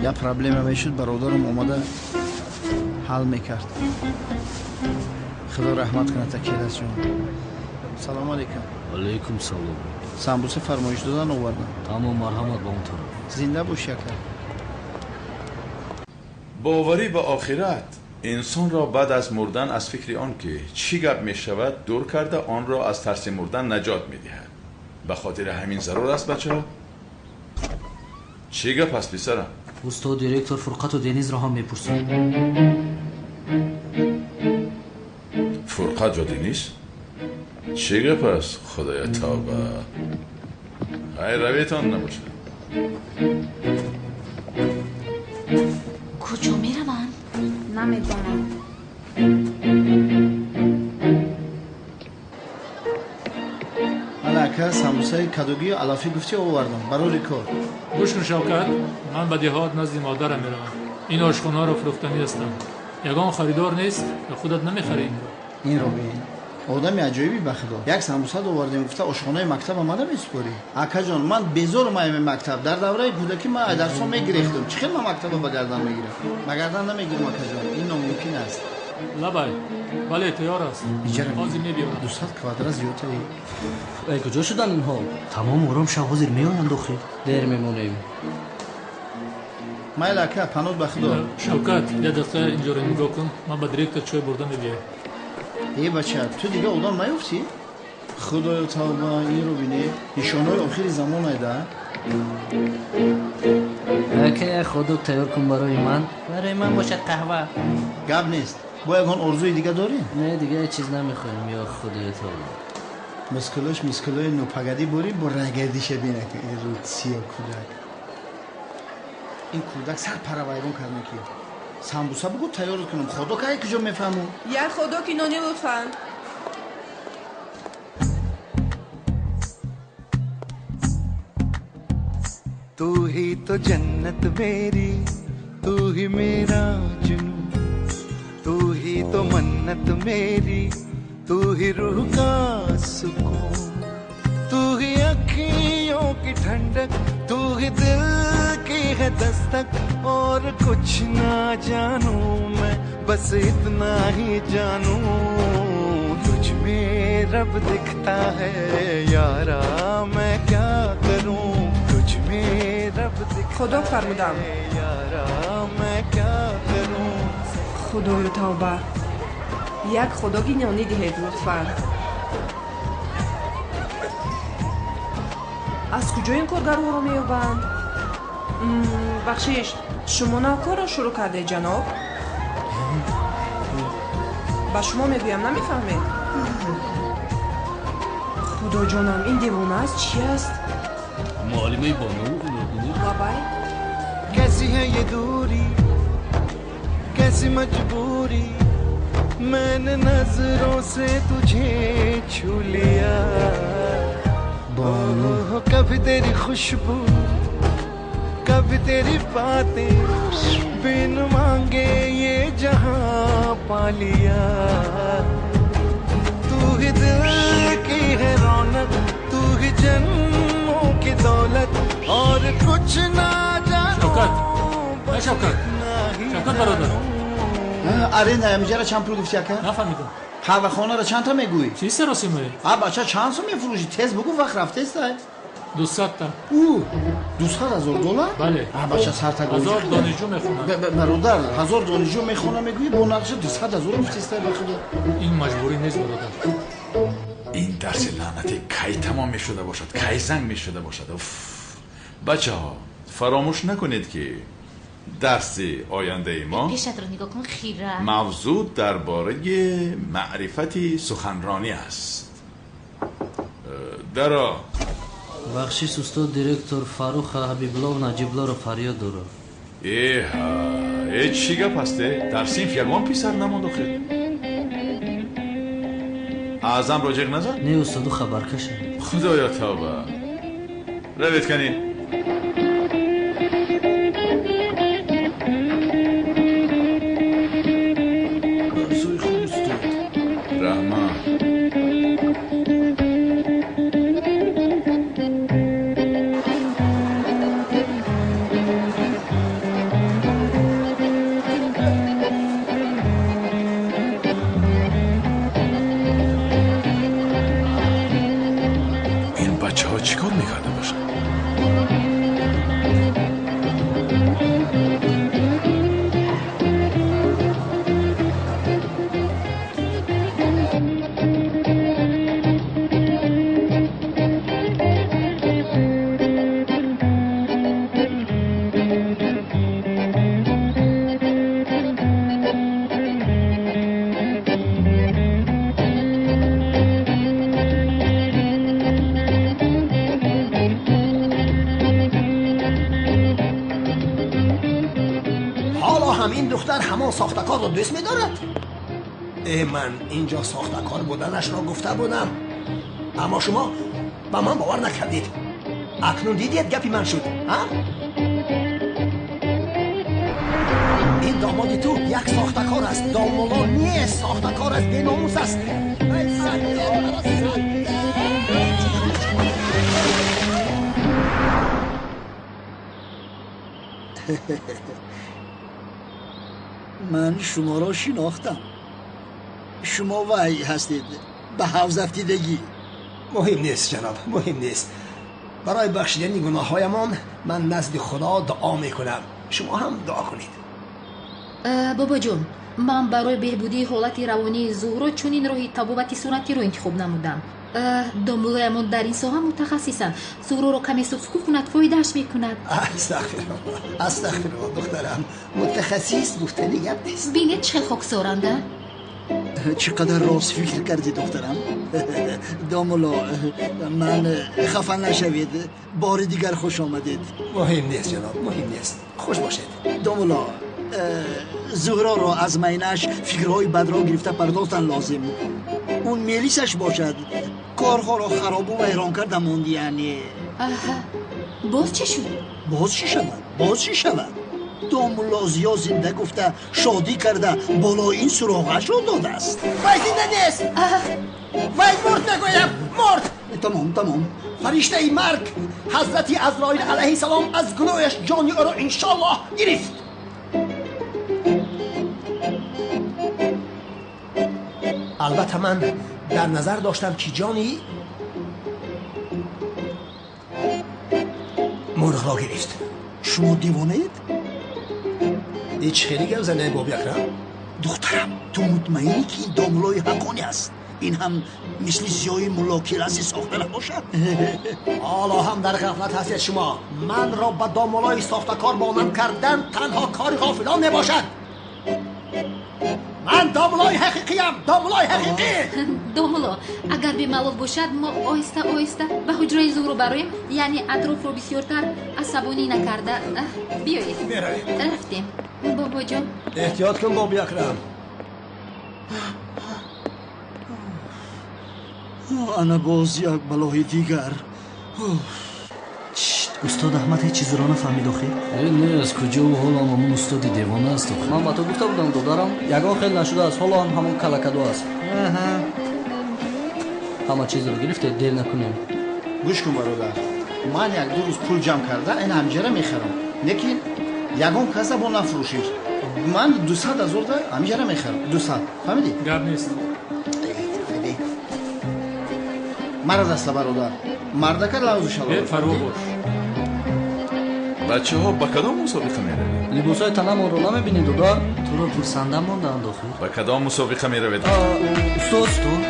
як проблема мешуд, бародарам омада ҳал мекард. Худо раҳмат кунад Акиласҷон. Салому алайкум. Алайкум салом. Самбуса фармоиш додан овардам. Тамом, марҳамат ба он тараф. Зинда бош, ака. Боварӣ ба охират инсонро баъд аз мурдан аз фикри он ки чӣ гап мешавад дур карда, онро аз тарси мурдан наҷот медиҳад. Ба хотири ҳамин зарур аст, бачаҳо. Чӣ гап аст, писарам? Устод, директор Фурқату Денизро ҳам мепурсад. Фурқат ва Дениз? Чӣ гап аст? Худоя, тавба. Хайр, равитон набошад. Куҷо мераванд? Намедонам. Ман ака самбусаи кадугию алафӣ гуфтӣ овардам барои кор. Гӯш кун, Шавкат, ман ба деҳот назди модарам меравам. Ин ошхонаҳоро фурӯхтанӣ ҳастам. Ягон харидор нест ё худат намехарӣ инро? Инро бин, одами аҷоибӣ, ба худо. Як самбуса овардем, гуфта ошхонаи мактаба мада месупорӣ. Акаҷон, ман безорум аями мактаб. Дар давраи кӯдакӣ ман ай дарсҳо мегирехтам. Чӣ хел ман мактаба ба гардан мегирам? Ба гардан намегирам, акаҷон, ин номумкин аст. Лабай, бале, тайёр аст. Иҷара ҳозир мебиёрам. 200 квадрат зиёдтаи. Эй, куҷо шуданд инҳо? Тамом, ором шав, ҳозир меоянд охир. Дер мемонем. Майли, ака, паноҳ ба худо. Шавкат, як дақиқа инҷоро нигоҳ кун. Ман ба директор чой бурда мебиёям. Э, бача, ту дига одам наёфтӣ? Худоё, тавба, инро бине, нишонаҳои охири замон айда. Ака, як ходок тайёр кун барои ман. Барои ман бошад қаҳва. Гап нест. Бо ягон орзуи дига дорӣ? Не, дига ҳеҷ чиз намехоҳем, ё худоё, тавба. Мускулош мускулои нопагадӣ борӣ, бо рагардиша бина, ин рӯтсиё кӯдак. Ин кӯдак сар пара вайрон кард ки. Самбуса бугу тайёр кунам. Худо кай куҷо мефаҳму? Як ходоки нони лутфан. तू ही तो जन्नत मेरी, तू ही मेरा जुनू, तू ही तो मन्नत मेरी, तू ही रूह का सुकून, तू ही अखियों की ठंडक, तू ही दिल की है दस्तक। और कुछ ना जानू मैं, बस इतना ही जानू, तुझ में रब दिखता है यारा मैं क्या करूं, तुझ में रब दिखता Худо фармудам. है यारा मैं क्या करूं। Худою тавба, як худоги нонӣ диҳед лутфан. Аз куҷо ин коргарҳоро меёбанд? Бахшиш, шумо навкорро шурӯъ кардед, ҷаноб? Ба шумо мегӯям, намефаҳмед? Худоҷонам, ин девона аст, чи аст? Муаллимаи Бону. Лабай. कैसी है ये दूरी, कैसी मजबूरी, मैंने नजरों से तुझे छू लिया। ओ, कभी तेरी खुशबू, कभी तेरी बातें, बिन मांगे ये जहां पा लिया। तू ही दिल की है रौनक, तू ही जन्मों की दौलत, और कुछ ना जानू। Шавкат, э, Шавкат, Шавкат бародар. Аренда ҳамиҷара чанд пул гуфти, ака? Нафаҳмидам. Қаҳвахонаро чандта мегӯӣ? Чӣ саросимае? А бача, чанд сум мефурӯшӣ? Тез бугӯ, вақт рафтеста. 200-та. Ӯ, 200 000 доллар? Бале. А бача, сартагоӣ. 1000 донишҷӯ мехонад. Бародар, 1000 донишҷӯ мехона мегӯӣ, бо нақша 200 000 гуфтеста, ба худо. Ин маҷбурӣ нест, бародар. Ин дарси лаънатӣ кай тамом мешуда бошад, кай занг мешуда бошад? Уф! Бачаҳо, фаромӯш накунед, ки дарси ояндаи мо Пешатро нигоҳ кун, хира. мавзӯъ дар бораи маърифати суханронӣ аст. Даро. Бахшиш, устод, директор Фарруха Ҳабибуллов Наҷиблоро фарёд дорад. Эҳа, э, чӣ гап ҳасте? Дар синф ягон писар намонд охир? Аъзамро ҷиғ назад? Не, устоду, хабаркаша. Худоё, тавба! Равед канӣ. Дарсои хуб, устод. Раҳмат. Ин бачаҳо чӣ кор мекарда бошанд? Ҳоло ҳам ин духтар ҳамон сохтакорро дӯст медорад? Э, ман инҷо сохтакор буданашро гуфта будам, аммо шумо ба ман бовар накардед. Акнун дидед, гапи ман шуд, а? Ин домоди ту як сохтакор аст, домулло нест, сохтакор аст, беномус аст. Ай, саттор, саттор. Ман шуморо шинохтам. Шумо вай ҳастед, ба ҳавз афтидагӣ. Муҳим нест, ҷаноб, муҳим нест. Барои бахшидани гуноҳҳоямон ман назди Худо дуо мекунам, шумо ҳам дуо кунед. Бобоҷон, ман барои беҳбудии ҳолати равонии Зуҳро чунин роҳи табобати суннатиро интихоб намудам. Домуллоямон дар ин соҳа мутахассисанд. Зуҳроро каме сукут кунад, фоидааш мекунад. Астағфирулло, астағфирулло, духтарам, мутахассис гуфтани гап нест. Бинед, чӣ хел хоксоранда. Чӣ қадар рост фикр кардӣ, духтарам. Домулло, ман хафа нашавед, бори дигар хуш омадед. Муҳим нест, ҷаноб, муҳим нест, хуш бошед. Домулло, Зуҳроро аз майнааш фикрҳои бадро гирифта пардохтан лозим. Он мелисаш бошад, корҳоро харобу вайрон карда монд, яъне. Аҳа, боз чӣ шуд? Боз чӣ шавад, боз чӣ шавад? Домулло Зиё зинда гуфта шодӣ карда болои ин суроғашро додааст. Вай зинда нест, вай мурд, мегӯям, мурд. Тамом, тамом. Фариштаи марг ҳазрати Азроил алайҳиссалом аз гуноҳаш ҷони ӯро иншоаллоҳ гирифт. Албатта ман дар назар доштам, ки ҷони мурғро гирифт. Шумо девонаед? Ҳеҷ хеле гап занед, Боби Акрам. Духтарам, ту мутмаинӣ, ки ин домуллои ҳаққонӣ аст? Ин ҳам мисли Зиёи мулло Келаси сохта набошад? Ҳоло ҳам дар ғафлат ҳастед шумо. Манро ба домуллои сохтакор монанд кардан танҳо кори ғофилон мебошад. Ман домуллои ҳақиқиям, домуллои ҳақиқӣ. Домулло, агар бемалол бошад, мо оҳиста оҳиста ба ҳуҷраи Зуҳро бароем, яъне атрофро бисёртар асабонӣ накарда. Биёед, меравем. Рафтем, бобоҷон. Эҳтиёт кун, Боби Акрам. Ана боз як балои дигар. Устод Аҳмад ҳеҷ чизро нафаҳмид охир. Не, аз куҷо ӯ ҳолам ҳамон устоди девона аст охир. Ман ба ту гуфта будам, додарам, ягон хел нашудааст, ҳоло ҳам ҳамон калакадо аст. Ҳама чизро гирифте, дер накунем. Гӯш кун, бародар, ман як-ду рӯз пул ҷамъ карда ин ҳамҷара мехарам, лекин ягон каса бо нафурӯшиш. Ман 200 000 да ҳамҷара мехарам, 200, фаҳмидӣ? Гап нест. Мара даста, бародар, мардака лавзу шалвор. Бефарво бош. Бачаҳо, ба кадом мусобиқа меравед? Либосҳои танамонро намебинӣ, додар? Туро пурсанда мондаанд охир. Ба кадом мусобиқа меравед? Устод, устод.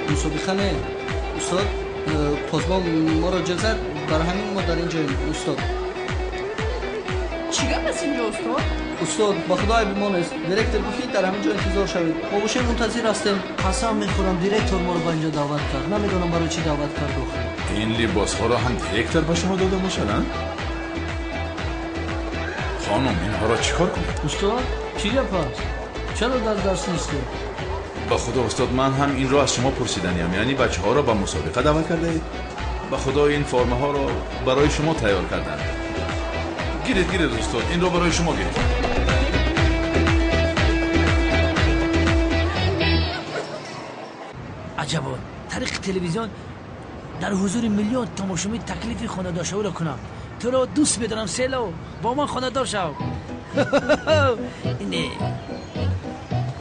Мусобиқа не, устод, посбон моро ҷел зад, барои ҳамин мо дар ин ҷоем, устод. Чӣ гап аст инҷо, устод? Устод, ба худо айби мо нест. Директор гуфт, ки дар ҳамин ҷо интизор шавед. Мо бошем, мунтазир ҳастем. Қасам мехӯрам, директор моро ба инҷо даъват кард. Намедонам, барои чӣ даъват кард охир. Ин либосҳоро ҳам директор ба шумо дода бошад, а? Хонум, инҳоро чӣ кор кунед? Устод, чӣ гап аст? Чаро дар дарс нестед? Ба худо, устод, ман ҳам инро аз шумо пурсиданиям. Яъне бачаҳоро ба мусобиқа даъват кардаед? Ба худо, ин формаҳоро барои шумо тайёр карданд. Гиред, гиред, устод, инро барои шумо гиред. Аҷабо, тариқи телевизион дар ҳузури миллион тамошобин таклифи хонадоршавиро кунам. Туро дӯст медорам, Село, бо ман хонадор шав. Не,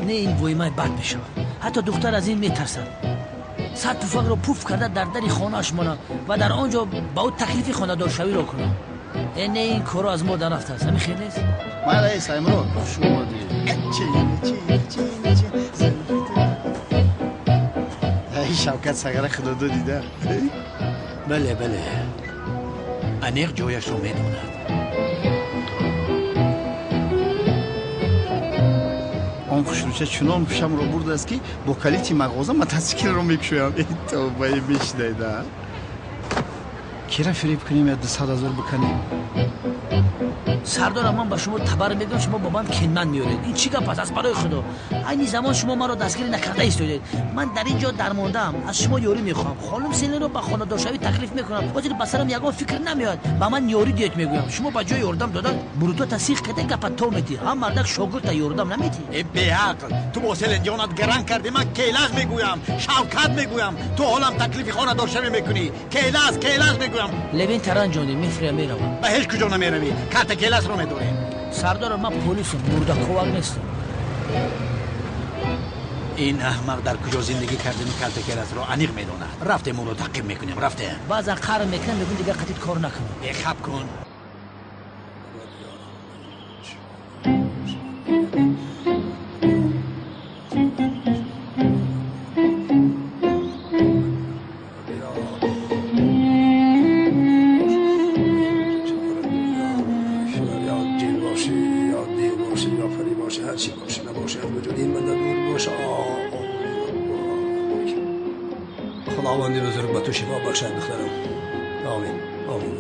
не, ин воимаи бад мешавад. Ҳатто духтар аз ин метарсад. 100 туфангро пуф карда дар дари хонааш монам ва дар он ҷо ба ӯ таклифи хонадоршавиро кунам. Не, ин корро аз мо дарафтааст, ҳамин хел нест? Майла, Саймурод, хуш омадӣ. Шавкат Сагара худодо дида. Бале, бале, аниқ ҷояшро медонад. Он хушрӯча чунон ҳушамро бурдааст, ки бо калити мағоза мотосиклро мекушоям. Тобаи, мешинайда. Кира фиреб кунем, я 200 000 биканем? Сардора, ман ба шумо табар мегӯям, шумо бо ман кенман меоред. Ин чӣ гап аст, аз барои худо? Айни замон шумо маро дастгирӣ накарда истодед. Ман дар ин ҷо дармондаам, аз шумо ёрӣ мехоҳам. Хонум Селинро ба хонадоршавӣ таклиф мекунам. Ҳозир ба сарам ягон фикр намеояд, ба ман ёрӣ диҳед мегӯям. Шумо ба ҷои ёрдам додан бурутота сих карда гапа то метӣ. Ҳам мардак шогирдта ёрдам наметӣ. Э, беақл, ту бо Селинҷонат гаранг кардӣ. Ман Келаз мегӯям, Шавкат мегӯям. Ту ҳолам таклифи хонадоршавӣ мекунӣ. Келаз, Келаз мегӯям. Левин таранҷонӣ мефиря, меравам. Ба ҳеҷ куҷо намеравӣ. Карта Келасро медорем. Сардора, ман полисам, мурдаковар нестам. Ин аҳмақ дар куҷо зиндагӣ кардани карта Келасро аниқ медонад. Рафтем, ӯро таъқиб мекунем, рафтем. Баъзан қаҳр мекунам, мегӯм, дигар қатит кор накунам. Э, хаб кун. باشی یا دیو باشی یا پری باشی، هر چی باشی نباشی، از وجود این بنده دور باش. خداوند بزرگ به تو شفا بخشد دخترم. آمین، آمین.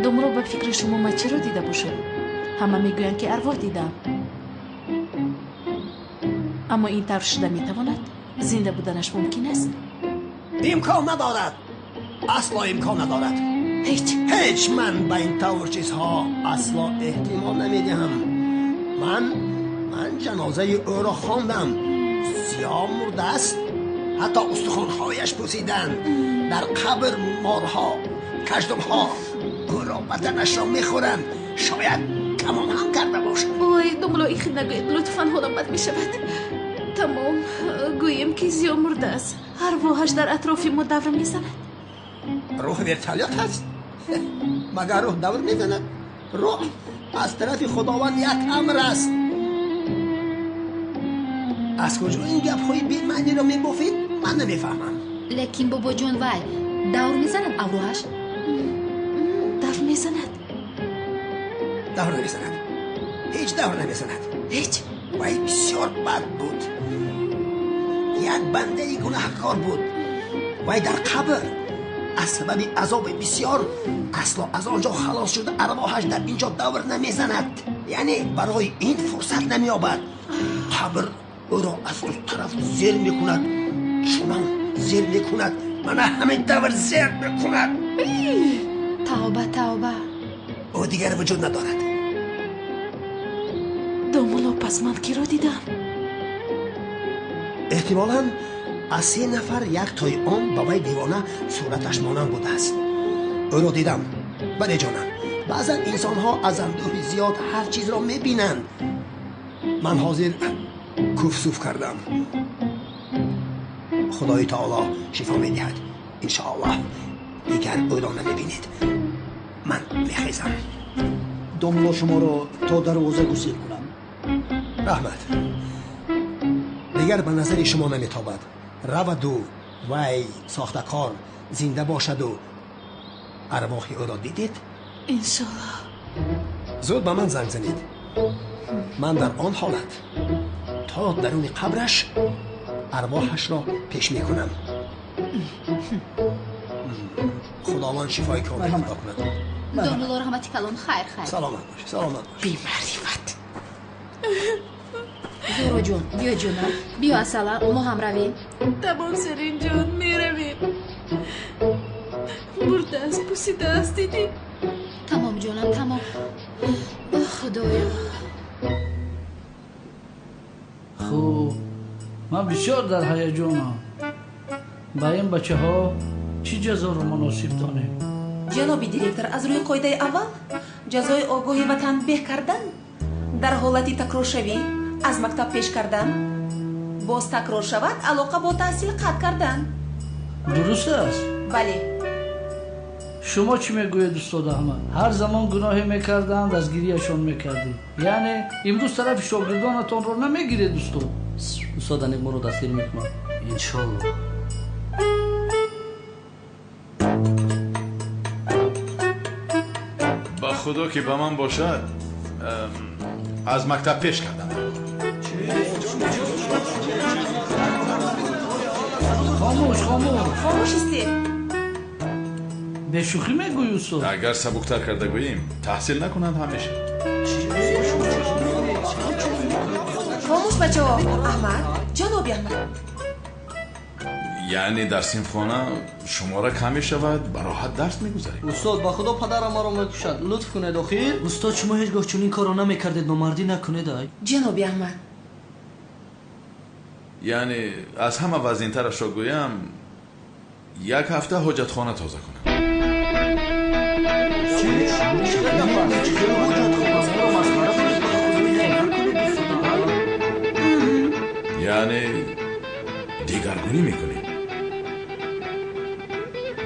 Домро, ба фикри шумо ман чиро дида бошам? Ҳама мегӯянд, ки арвоҳ дидам. Аммо ин тавр шуда метавонад? Зинда буданаш мумкин аст? Имкон надорад. Асло имкон надорад. Ҳеҷ. Ҳеҷ. Ман ба ин тавр чизҳо асло эҳтимол намедиҳам. Ман ҷанозаи ӯро хондам. Зиё мурдааст. Ҳатто устухонҳояш пӯсиданд. Дар қабр морҳо, каждумҳо ӯро баданашро мехӯранд. Шояд тамом ҳам карда бошад. Ой, домулло, ин хел нагӯед, лутфан, ҳолам бад мешавад. Тамом, гӯем ки Зиё мурдааст. Арвоҳаш дар атрофи мо давр мезанад. Рӯҳ вертолёт аст? Магар рӯҳ давр мезанад? Рӯҳ аз тарафи Худованд як амр аст. Аз куҷо ин гапҳои бемаъниро мебофед? Ман намефаҳмам. Лекин бобоҷон, вай давр мезанад авроҳаш? Давр мезанад. Давр намезанад. Ҳеҷ давр намезанад. Ҳеҷ. Вай бисёр бад буд. Як бандаи гунаҳкор буд. Вай дар қабр аз сабаби азоби бисёр асло аз он ҷо халос шуда, арвоҳаш дар ин ҷо давр намезанад. Яъне барои ин фурсат намеёбад. Қабр ӯро аз ду тараф зер мекунад. Чунон зер мекунад. Мана ҳамин тавр зер мекунад. Тавба, тавба. Ӯ дигар вуҷуд надорад. Домулло, пас ман киро дидам? Эҳтимолан аз се нафар як тои он ба вай девона сураташ монанд будааст. Ӯро дидам. Бале ҷонам, баъзан инсонҳо аз андӯҳи зиёд ҳар чизро мебинанд. Ман ҳозир куфсуф кардам. Худои таоло шифо медиҳад. Иншоаллоҳ дигар ӯро намебинед. Ман мехезам. Домулло, шуморо то дарвоза гусел кунам. Раҳмат. Дигар ба назари шумо наметобад. Раваду вай сохтакор зинда бошаду арвоҳи ӯро дидед? Иншоаллоҳ. Зуд ба ман занг занед. Ман дар он ҳолат то даруни қабраш арвоҳашро пеш мекунам. Худованд шифои комил ато кунад. Домулло, раҳмати калон. Хайр, хайр. Саломат бош, саломат бош. Бемаърифат. Зуҳро ҷон, биё ҷонам, биё асала, мо ҳам равем. Тамом, Серин ҷон, меравем. Мурдааст, пусидааст, дидӣ? Тамом ҷонам, тамом. О Худоё. Хуб, ман бисёр дар ҳаяҷонам. Ба ин бачаҳо чӣ ҷазоро муносиб донем? Ҷаноби директор, аз рӯи қоидаи аввал ҷазои огоҳӣ ва танбеҳ кардан, дар ҳолати такроршавӣ аз мактаб пеш кардан, боз такрор шавад алоқа бо таҳсил қатъ кардан. Дуруст аст? Бале. Шумо чӣ мегӯед, устод Аҳмад? Ҳар замон гуноҳе мекарданд, дастгирияшон мекардед. Яъне имрӯз тарафи шогирдонатонро намегиред, устод? Устод аниқ моро дастгир мекунад. Иншоллоҳ. Ба худо ки ба ман бошад, аз мактаб пеш кардам. Хомӯш, хомӯш. Хомӯш истед. Бешӯхӣ мегӯӣ, устод? Агар сабуктар карда гӯем, таҳсил накунанд ҳамеша. Хомӯш бачаҳо. Аҳмад, ҷаноби Аҳмад. Яъне дар синфхона шумора кам мешавад, ба роҳат дарс мегузарем. Устод, ба худо падарам маро мекушад. Лутф кунед охир. Устод, шумо ҳеҷ гоҳ чунин корро намекардед, номардӣ накунед ай. Ҷаноби Аҳмад. Яъне аз ҳама вазнинтарашро гӯям, як ҳафта ҳоҷатхона тоза кунам. Яъне дигаргунӣ мекунем.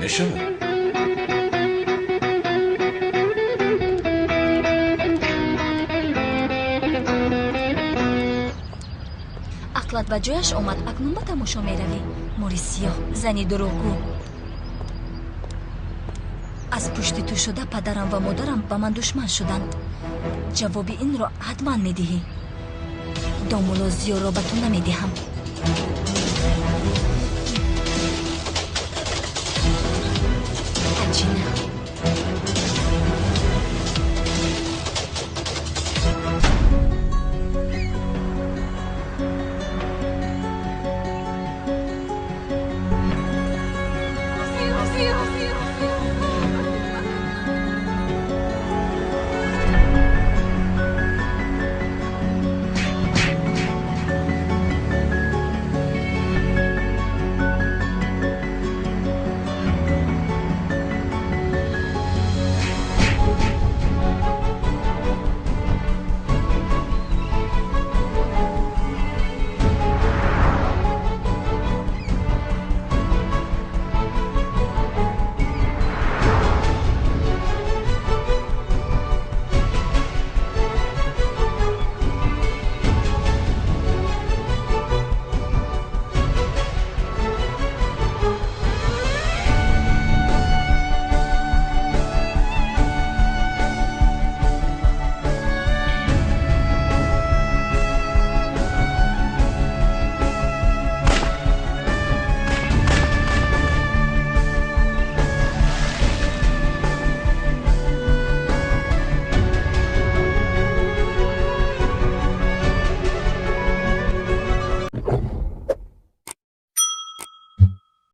Мешавад? Ақлат ба ҷояш омад, акнун ба тамошо меравӣ. Мори сиёҳ, зани дурӯғгӯ. Аз пушти ту шуда падарам ва модарам ба ман душман шуданд. Ҷавоби инро ҳатман медиҳӣ. Домулло Зиёро ба ту намедиҳам. Аҷина.